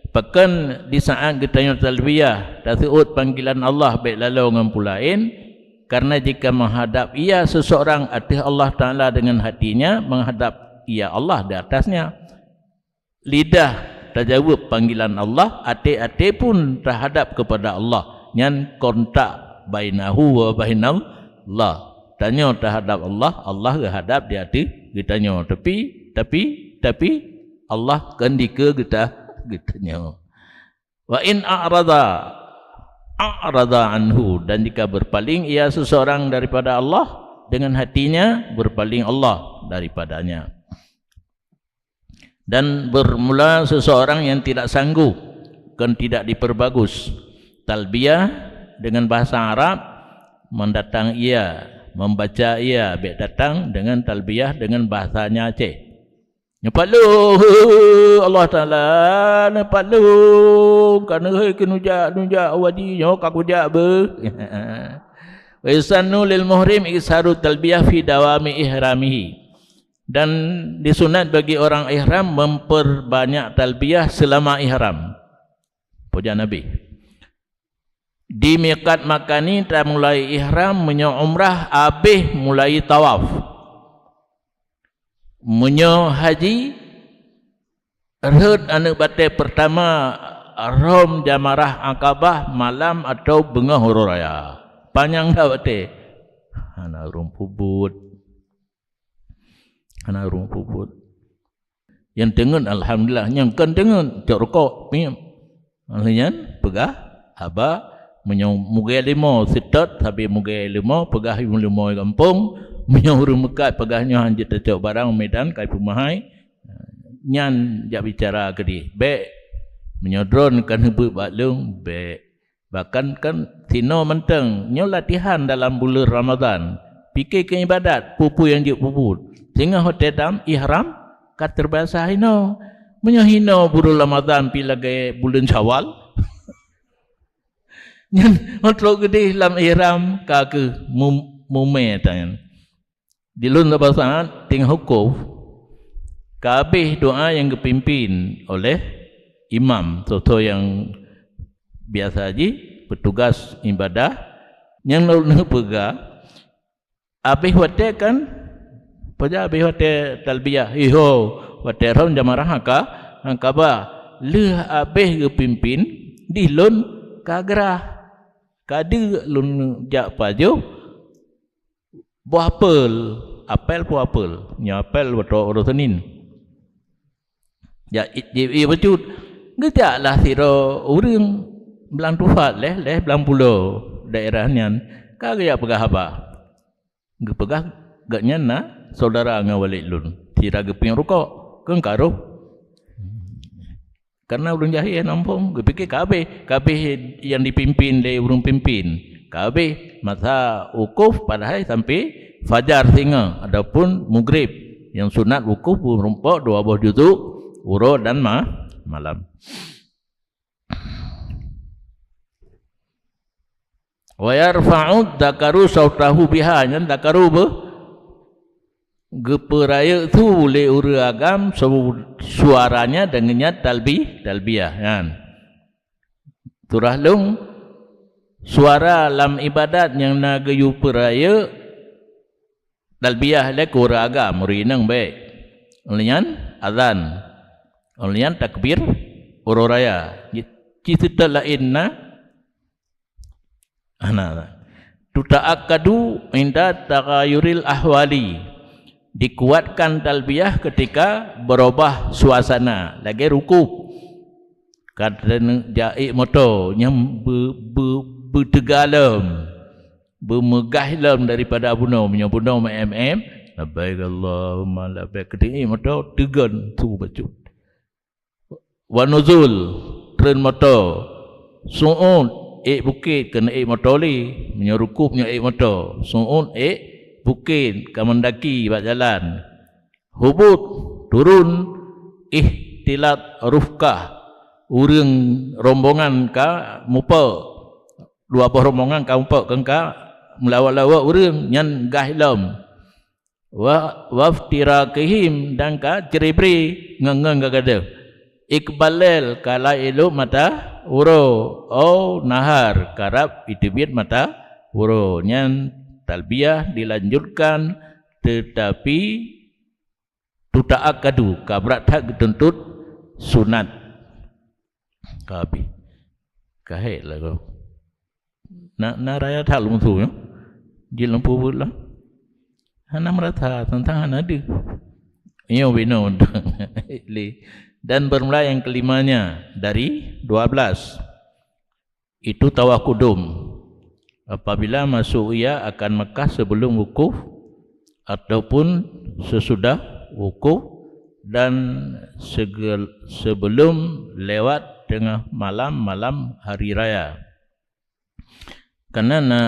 Pakon di saat geutanyoe talbiyah, taseuôt panggilan Allah bék laloe ngon peue laén, karena jika menghadap ia seseorang ateueh Allah Ta'ala dengan hatinya, menghadap ia Allah di atasnya. Lidah tajaweueb panggilan Allah, até-até pun tahadap kepada Allah. Nyan kontak bainahu wa bainallah. Tanyoe tahadap Allah, Allah geuhadap di ateueh geutanyoe. Tapi, tapi, tapi, Allah kon dikeue geuta-, geutanyoe. Wa in a'rada, a'rada anhu. Dan jika berpaling ia seseorang daripada Allah, dengan hatinya berpaling Allah daripadanya. Dan bermula seseorang yang tidak sanggup, kan tidak diperbagus. Talbiyah dengan bahasa Arab mendatang ia, membaca ia, bék datang dengan talbiyah dengan bahasanya Aceh. Neupat lôn, Allah Taala, neupat lôn, ka neuhôi keu nujak, nujak wadi nyoe ka kujak beuh. Wa yusannu lil muhrim iksarut talbiyah fi dawami ihramihi. Dan disunat bagi orang ihram memperbanyak talbiyah selama ihram. Puja Nabi. Di miqat Makkah ni tamulai ihram meunyoe umrah abéh mulai tawaf. Meunyoe haji, rhot aneuk batée peurtama rhom jamarah Aqabah malam atau beungoh uroe raya. Panyang that watée. Hana ureuëng peubuet. Hana ureuëng peubuet. Nyang teungeut, alhamdulillah. Nyang kon teungeut, cok rukok, piep. Lheueh nyan, peugah haba, meunyoe mugée limo, seutôt, sabe mugée limo, peugah limo gampông. Meunyoe ureuëng meukat, peugah nyoe hanjeuet tacok barang, Medan, kai peumahai. Nyan jak bicara keudeh. Bék, meunyoe droen ka neubeuet bak lôn, bék. Bahkan kan sinoe mantong, nyoe latihan dalam buleuen Ramadhan. Pike keu ibadat, peue-peue nyang jeuet peubuet. Singoh watée tam ihram, ka teubiasa hinoe. Meunyoe hinoe buleuen Ramadhan pi lagée buleuen Syawal, nyan trok keudeh lam ihram ka kheueh mum-, mumé tangan. Di lôn saban saát teungoh wukuf, ka habéh doa nyang geupimpin oleh imam, soe-soe nyang biasa jih peutugas ibadah, nyang lôn neupeugah, habéh watée kan, peugah habéh watée talbiyah, iho, watée rhom jamarah Aqabah, lheueh habéh geupimpin, di lôn ka grah, ka deuk lôn jak pajoh, boh apel, apel peue apel? Nyoe apel beutôi uroe Senin. Jak i-, ji-, ié bacut. Geujaklah sidroe ureuëng blang tupat lhée, lhée blang pulo daerah nyan. Ka geujak peugah haba. Geupeugah gobnyan na syedara ngon walid lôn. Sira geupiep rukok, keu karoh. Karena ureuëng jahé hana muphom, geupike ka habéh, ka habéh nyang dipimpin lé ureuëng pimpin. Ka habéh masa wukuf padahai sampai fajar singoh, adapun mugrib nyang sunat wukuf beureumpok dua boh juzuk uroe dan ma-, malam. Wa yarfa'u dzakaru sautahu biha, nyan dzakaru beuh geupeurayeuk su lé ureuëng agam su-, suaranya deungon nyan talbi-, talbiyah nyan. Surah lôn, suara lam ibadat nyang na geuyue peurayeuk talbiyah lé keu ureuëng agam, ureuëng inong bék. Ulée nyan azan, ulée nyan takbir uroe raya. Ci-, ci seutôt laén na Hana. Tuta'akkadu inda taghayuril ahwali. Dikuatkan talbiyah ketika berubah suasana, lagée rukuk. Kadang jak ék moto nyang be-, be-, beuteuga lom, beumeugah lom daripada bunoe. Meunyoe bunoe meu-em-em, labbaik Allahumma labbaik. Keudéh ék moto, teugon su bacut. Wa nuzul, treun moto. Su'ud, ék bukét keuneuk ék moto lé. Meunyoe rukuk nyoe ék moto. Su'ud, ék bukét ka meundaki bak jalan. Hubut, turun. Ikhtilat rufqah, ureuëng rombongan ka mupok. Dua boh rombongan ka mupok keu ka meulawat-lawat ureuëng nyan gaih lom. Wa, waftirakihim, dan ka cre-bre ngon-ngon ka gadôh. Iqbal lail, ka laén ilop mata uroe, au nahar, karab iteubiet mata uroe. Nyan talbiyah dilanjutkan, teutapi tuta'akkadu, ka brat that geutuntot sunat. Ka habéh. Ka hék lah kau. Na, na raya that lôn su, ya. Jih lôn peubuet lah. Hana meurasa teuntang hana deuh. Nyoe binoe. Lé. Dan bermula yang kelimanya dari dua belas. Itu tawaf kudum. Apabila masuk ia akan Mekah sebelum wukuf ataupun sesudah wukuf dan segel-, sebelum lewat tengah malam, malam hari raya. Karena na,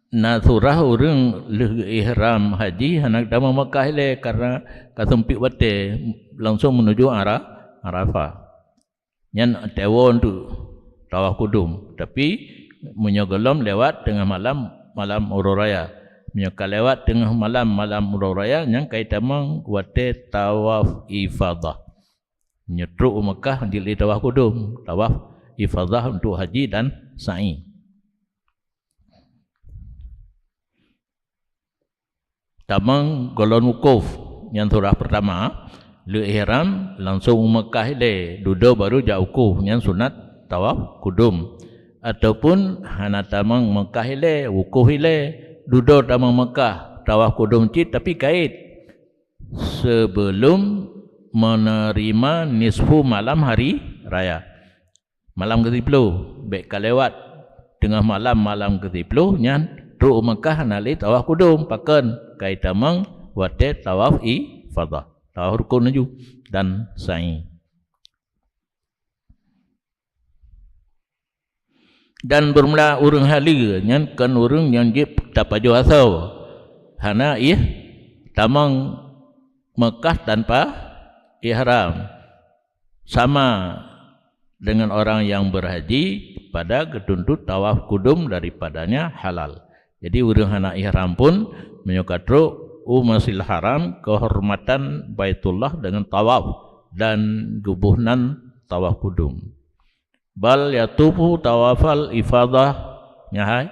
na surah ureuëng lheueh ihram haji hana tamong Mekah ilée karena ka seumpit watée langsung menuju Ara-, Arafah. Nyan tewoe untuk tawaf kudum. Tapi meunyoe gohlom lewat teungoh malam, malam uroe raya. Meunyoe ka lewat teungoh malam, malam uroe raya, nyan ka jitamong watée tawaf ifadah. Meunyoe trok u Mekah jeuet lé tawaf kudum, tawaf ifadah untuk haji dan sa'i. Tamong gohlom wukuf, nyan surah pertama, lheueh ihram langsung u Mekah ilée, dudoe baru jak wukuf, nyan sunat tawaf kudum. Ataupun hana tamong Mekah ilée, wukuf ilée, dudoe tamong Mekah, tawaf kudum cit tapi kait. Sebelum menerima nisfu malam hari raya. Malam keusiploh, bék ka lewat teungoh malam, malam keusiploh nyan trok u Mekah hana lé tawaf kudum, pakon? Ka jitamong watée tawaf ifadah, tawaf rukun laju dan sa'i. Dan bermula ureuëng haleue nyan kon ureuëng nyang jeuet tapajoh asoe, hana ih tamong Mekah tanpa ihram. Sama dengan orang yang berhaji pada geutuntot tawaf kudum daripadanya halal. Jadi ureuëng hana ihram pun meunyoe ka trok u Masjidil Haram keuhormatan Baitullah dengan tawaf dan geuboh nan tawaf kudum. Bal yatufu tawafal ifadah, nyan hai?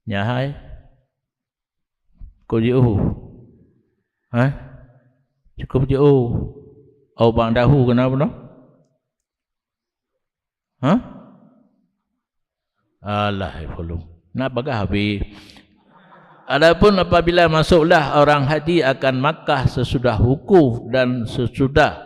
Nyan hai? Kau jiôh. Hah? Cukup jiôh. Au ba'dahu kenapa noh? Hah? Alah, ya belum. Nak bagah habis. Adapun apabila masuklah orang haji akan Makkah sesudah wukuf dan sesudah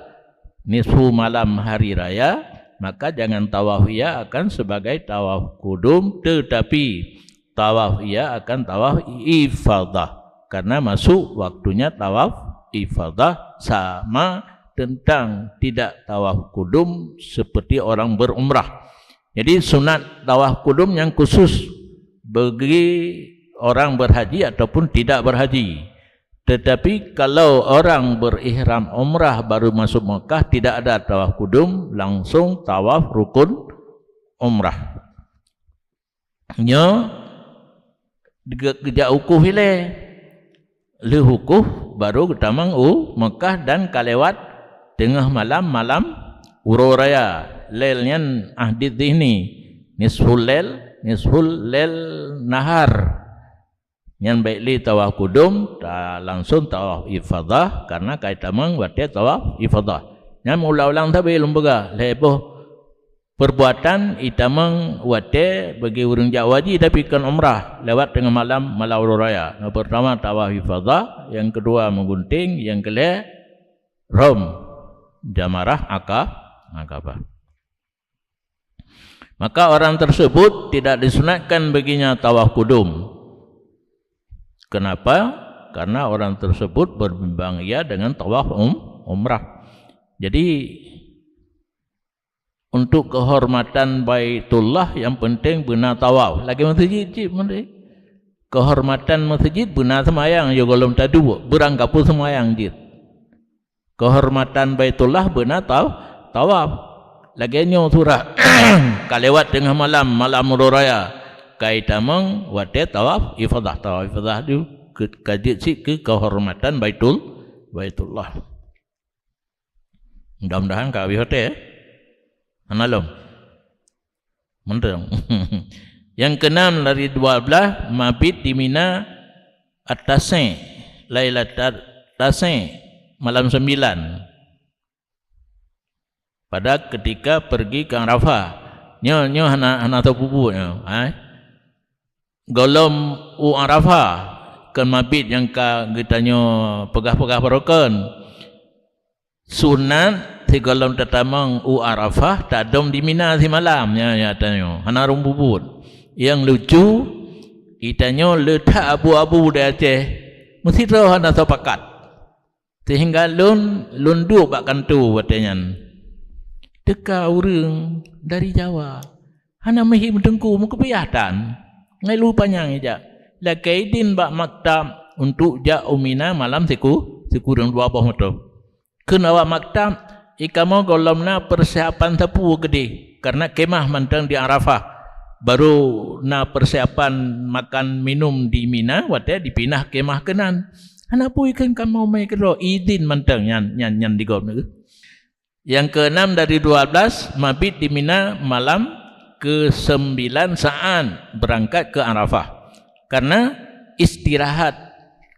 nisfu malam hari raya, maka jangan tawaf ia akan sebagai tawaf kudum, tetapi tawaf ia akan tawaf ifadah, karena masuk waktunya tawaf ifadah, sama tentang tidak tawaf kudum seperti orang berumrah. Jadi, sunat tawaf kudum yang khusus bagi orang berhaji ataupun tidak berhaji. Tetapi kalau orang berihram umrah baru masuk Mekah, tidak ada tawaf kudum, langsung tawaf rukun umrah. Nyoe geu-, geujak wukuf ilée. Lheueh wukuf baru geutamong u Mekah dan ka lewat teungoh malam, malam uroe raya. Lail nyan ahdid zihni, nisful lail, nisful lail nahar. Nyan bék lé tawaf kudum, ta-, langsung tawaf ifadah, karena ka jitamong watée tawaf ifadah. Nyan meuulang-ulang sabe lôn peugah, lhée boh perbuatan jitamong watée bagi ureuëng jak haji tapi kon umrah, lewat teungoh malam, malam uroe raya. Nyang pertama tawaf ifadah, nyang keudua meugunting, nyang keulhée rhom jamarah Aka-, Aqabah. Maka orang tersebut tidak disunatkan baginya tawaf kudum. Kenapa? Karena orang tersebut berbimbang ia dengan tawaf um-, umrah. Jadi, untuk kehormatan Baitullah yang penting beuna tawaf. Lagée meuseujid cit meundi. Kehormatan meuseujid beuna seumayang, yo gohlom taduek, beurangkapeue seumayang jeuet. Kehormatan Baitullah beuna taw-, tawaf. Lagée nyoe surah, ka lewat teungoh malam, malam uroe raya. kai tamong watée tawaf ifadah. Tawaf ifadah tu ke-, ka jeuet cit keu keuhormatan Baitul-, Baitullah. Mudah-mudahan ka habéh watée, eh? Hana lom? Mantong. Nyang keenam dari dua belas, mabit di Mina at-Tasi', Lailatat Tasi', malam sembilan. Pada ketika pergi ke Arafah. Nyoe, nyoe hana, hana teupubuet nyoe, hai. Gohlom u Arafah, kon mabit nyang ka geutanyoe peugah-peugah baroe kon. Sunat sigohlom tatamong u Arafah, tadom di Mina simalam, nya, nya tanyoe. Hana rhueng bubuet. Nyang lucu, itanyoe le that abu-abu di Aceh. Meusidroe hana sepakat. Sehingga lôn, lôn duek bak kantô watée nyan. Teuka ureuëng dari Jawa. Hana meuhi meuteungku, meukeupiyah tan. Ngai lu panyang ijak. Lakée idin bak maktab untuk jak u Mina malam siku, sikureueng dua boh moto. Kheun awak maktab, "I kamoe gohlom na peusiapan sapeue keudeh, kareuna kemah mantong di Arafah. Barô na peusiapan makan minum di Mina, watée dipinah kemah keunan." Hana peue kheun kamoe mé keudroe, idin mantong nyan, nyan, nyan di gob neu. Nyang keenam dari dua belas, mabit di Mina malam kesembilan saat berangkat ke Arafah. Karena istirahat,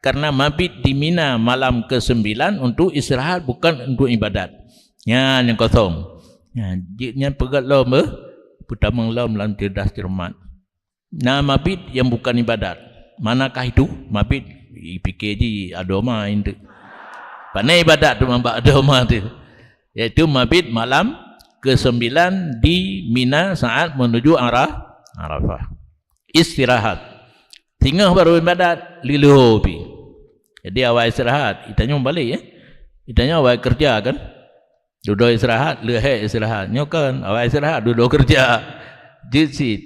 karena mabit di Mina malam kesembilan untuk istirahat, bukan untuk ibadat. Nyan nyang kosong. Nyan, jeuet nyan peugét lom, eh, peutamong lom lam cerdas cermat. Na mabit nyang bukan ibadat. Manakah itu mabit? Ipike jih adoma intu. Pane ibadat tu mambak adoma tu. Yaitu mabit malam kesembilan di Mina saat menuju Ara-, Arafah. Istirahat. Singoh baru ibadat, lilho pi. Jadi awai istirahat, itanyoe balek ya. Itanyoe awai kerja kan. Dudoe istirahat, leuhek istirahat. Nyoe kan, awai istirahat, dudoe kerja. Jeuet cit.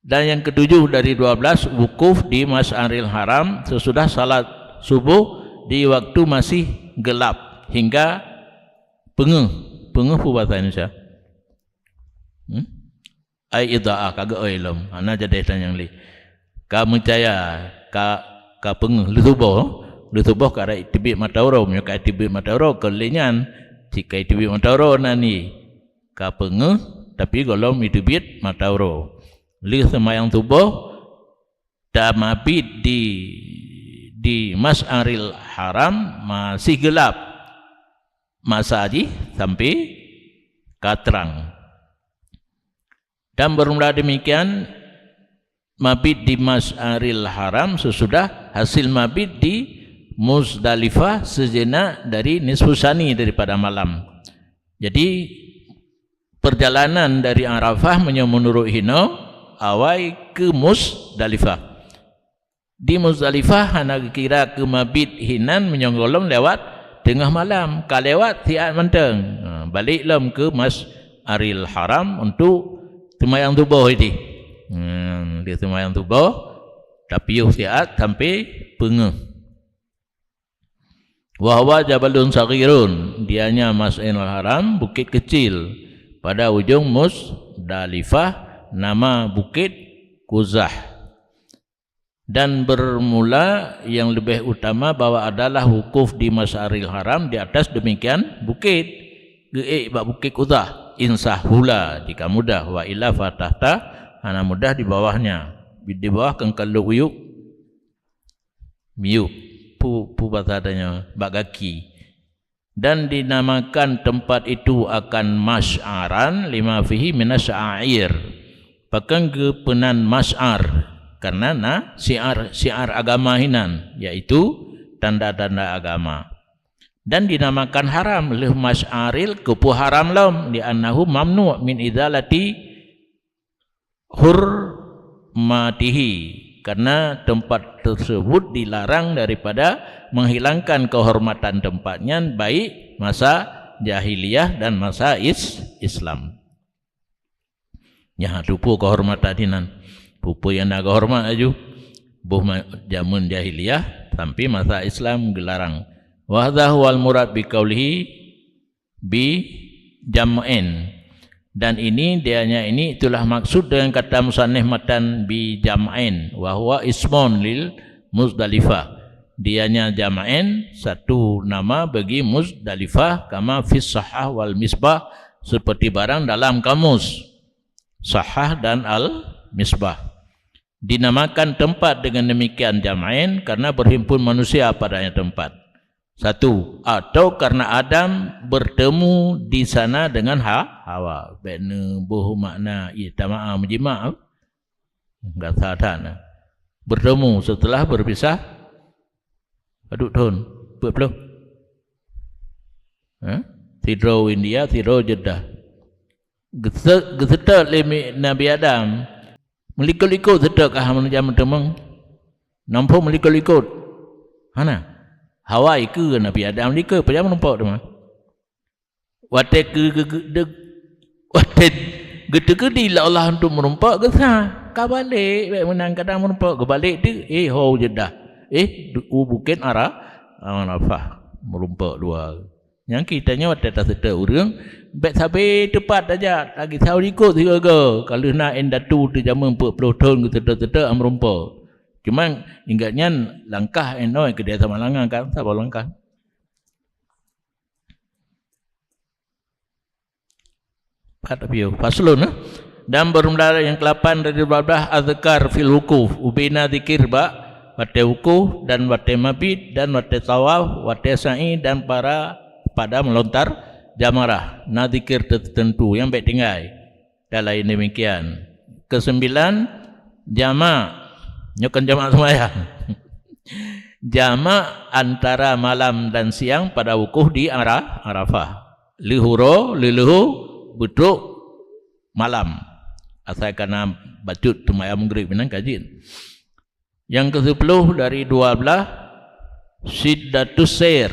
Dan yang ketujuh dari dua belas, wukuf di Masyaril Haram sesudah salat subuh di waktu masih gelap hingga peungeuh. Peungeuh peue basa Indonesia? Hmm? Ai idha'ah, ka geuoi lom. Hana jadi tanyong lé. Ka meucaya, ka, ka peungeuh leusuboh. Leusuboh ka rot teubiet mata uroe. Meunyoe ka teubiet mata uroe, kon lé nyan. Cit ka teubiet mata uroe na ni. Ka peungeuh, tapi gohlom teubiet mata uroe. Lheueh seumayang suboh, tamabit di, di Masyaril Haram masih gelap. Masa jih sampai ka trang. Dan bermula demikian, mabit di Masyaril Haram sesudah hasil mabit di Muzdalifah sejenak dari nisfu sani daripada malam. Jadi, perjalanan dari Arafah meunyoe meunurot hinoe, awai keu Muzdalifah. Di Muzdalifah hana geukira keu mabit hinan meunyoe gohlom lewat teungoh malam, ka lewat siat mantong. Ha, balek lom keu Masyaril Haram untuk seumayang suboh ideh. Hmm, di seumayang suboh, tapiôh siat sampai peungeuh. Wa huwa jabalun saghirun, dianya Masyaril Haram, bukit kecil, pada ujung Muzdalifah, nama Bukit Quzah. Dan bermula yang lebih utama bahwa adalah wukuf di Masyaril Haram di atas demikian bukit, geuék bak Bukit Quzah, insahula, jika mudah, wa illa fatahta, hana mudah di bawahnya, di bawah kengkaluk uyup, miyup, pu, pu basa tanyoe, bak gaki. Dan dinamakan tempat itu akan Masy'aran lima fihi minas sya'air. Pakon geupeunan Masy'ar? Karena na syiar-syiar agama hinan, yaitu tanda-tanda agama. Dan dinamakan haram lheueh Masy'aril keupeue haram lom, li'annahu mamnu' min izalati hurmatihi, karena tempat tersebut dilarang daripada menghilangkan kehormatan tempat nyan, baik masa jahiliyah dan masa is-, Islam. Nyan tupu kehormatan inan. Peue-peue nyang na geuhormat laju. Boh ma-, jameun jahiliyah sampai masa Islam geularang. Wa hadza huwal murad bi qaulihi bi jam'in. Dan ini, dianya ini, itulah maksud dengan kata musannif matan bi jam'in, wa huwa ismun lil Muzdalifah. Dianya jam'in, satu nama bagi Muzdalifah, kama fis Sahah wal Misbah, seperti barang dalam kamus Sahah dan Al-Misbah. Dinamakan tempat dengan demikian jam'in karena berhimpun manusia padanya tempat. Satu, atau karena Adam bertemu di sana dengan Ha-, Hawa. Bèk neuboh makna, ié, tamaah meujimak. Gata that na. Bertemu setelah berpisah. Padub thôn? Peuet ploh? Ha? Sidroe India, sidroe Jeddah. Geuse-, geuseutôt lé mi-, Nabi Adam. Meulikot-likot seutôt kah meunurot jamén teuma? Namphon meulikot-likot? Hana. Hawa ikeue Nabi Adam likot, pajan meurumpok teuma? Watèe keu-, keu-, keu-, de-, watèe geuteukeudi lé Allah untuk meurumpok, geusa. Ka balek, bèk meunan kadang meurumpok, geubalek teuk, eh, ho Jeddah. Eh, du-, u Bukét Ara-, Arafah, meurumpok dua. Nyang kita nyoe watèe taseutôt ureueng, bèk sabe teupat tajak, lagèe saboh likot sigoe-goe. Ka lheueh na indatu teuh jamén peuet ploh thôn geuseutôt-seutôt, meurumpok. Cuma ingat nyan langkah inoe keudéh saboh langkah kan, saboh langkah. Pat piôh. Faslun, eh? Dan bermula yang kelapan dari dua belas, azkar fil wukuf. Ubé na zikir bak watèe wukuf dan watèe mabit dan watèe tawaf, watèe sa'i dan para pada melontar jamarah. Na zikir tertentu nyang bèk tinggai. Dan lain demikian. Kesembilan, jamak. Nyoe kan jamak seumayang. Jamak antara malam dan siang pada wukuf di Ara-, Arafah. Leuhô uroe, leuleuhô beutrok malam. Asai ka na bacut seumayang Maghrib nyan ka jeuet. Nyang keusiploh dari dua belas, syiddatus sair,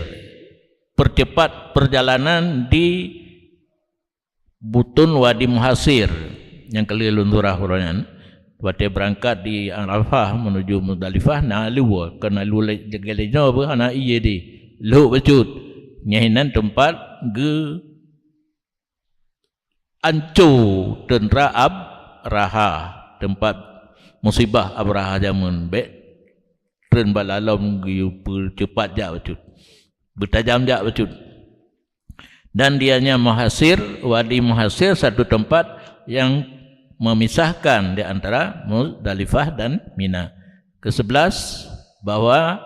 percepat perjalanan di Butun Wadi Muhasir nyang ka lheueh lôn surah uroe nyan, watèe beurangkat di Arafah meunuju Muzdalifah, na lheueh, kon na lheueh lé-, lagèe lé nyoe beuh, hana ié di lhok bacut. Nyan hinan teumpat geu anco teuntra Abraha, teumpat musibah Abraha jameun bèk treun bak lalom geuyue peucepat jak bacut. Beutajam jak bacut. Dan dianya Muhasir, Wadi Muhasir, satu tempat yang memisahkan di antara Muzdalifah dan Mina. Kesebelas, bahwa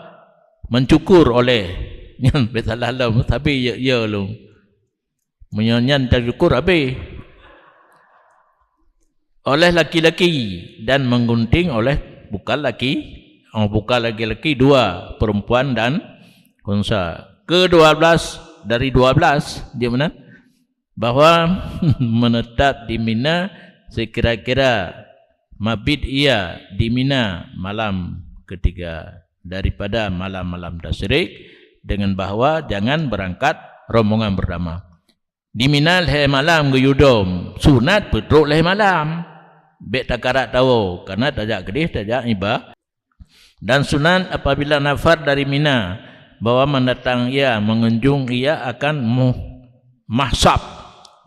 mencukur oleh, nyan bèk salah lom, tapi ya, ya lom. Meunyoe nyan tacukur habéh. Oleh laki-laki dan menggunting oleh bukan laki, oh, bukan laki-laki, dua, perempuan dan unsa. Kedua belas dari dua belas, di mana? Bahwa menetap di Mina sekira-kira mabit ia di Mina malam ketiga daripada malam-malam tasyrik, dengan bahwa jangan berangkat rombongan pertama. Di Mina lhèe malam geuyue dom, sunat peutrok lhèe malam. Bèk takarat tawoe, karena tajak keudéh, tajak iba-, dan sunat apabila nafar dari Mina, bahwa mendatang ia, mengunjung ia akan muh-, mahsab.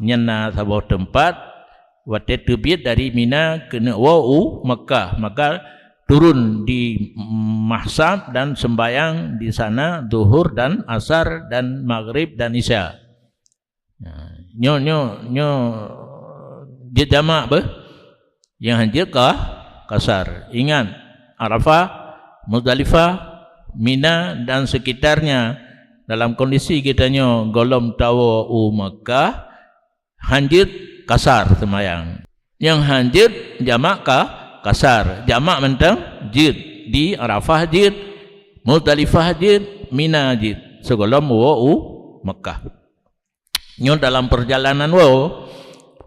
Nyan na saboh teumpat, watèe teubiet dari Mina keuneuk woe u Makkah, maka turun di mahsab dan sembahyang di sana zuhur dan asar dan maghrib dan isya. Nah, nyoe, nyoe, nyoe jeuet jamak beuh. Nyang han jeuet ka kasar. Ingat, Arafah, Muzdalifah, Mina dan sekitarnya dalam kondisi geutanyoe gohlom tawoe u Makkah, han jeuet kasar seumayang. Nyang han jeuet jamak ka kasar. Jamak mantong jeuet, di Arafah jeuet, Muzdalifah jeuet, Mina jeuet, sigohlom woe u Makkah. Nyoe dalam perjalanan woe,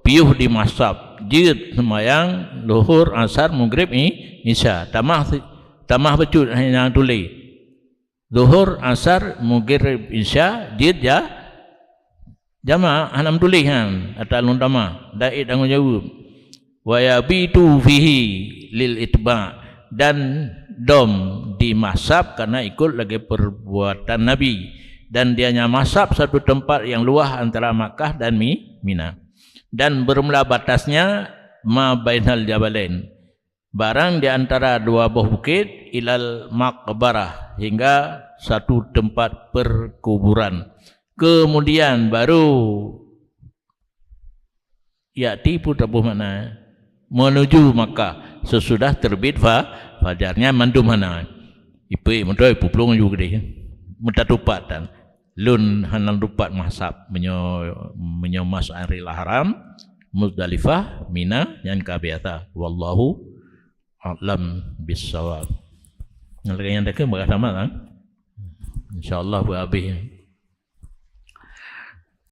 piôh di mahsab, jeuet seumayang luhur, asar, maghrib, i-, isya. Tamah si-, tamah bacut nyang tuléh. Luhur, asar, maghrib, isya, jeuet ja-, jamak, hana meutuléh nyan, ata lôn tamah, dait tanggong jaweueb. Wa yabitu fihi lil itba', dan dom di mahsab karena ikut lagèe perbuatan Nabi, dan dianya mahsab satu tempat yang luas antara Makkah dan Mi-, Mina. Dan bermula batasnya ma bainal jabalain, barang di antara dua boh bukit, ilal maqbarah, hingga satu tempat perkuburan. Kemudian baru ya'ti pun taboh makna, menuju Makkah sesudah terbit fa-, fajar. Nyan mandum hana. Ipe meutai pupulung ju gede. Meutatupat tan. Lôn hana tupat mazhab meunyoe, meunyoe Masy'aril Haram, Muzdalifah, Mina, nyan ka biasa. Wallahu a'lam bissawab. Nyan lagèe nyan dah ke, bagaimana? Insyaallah beuhabéh.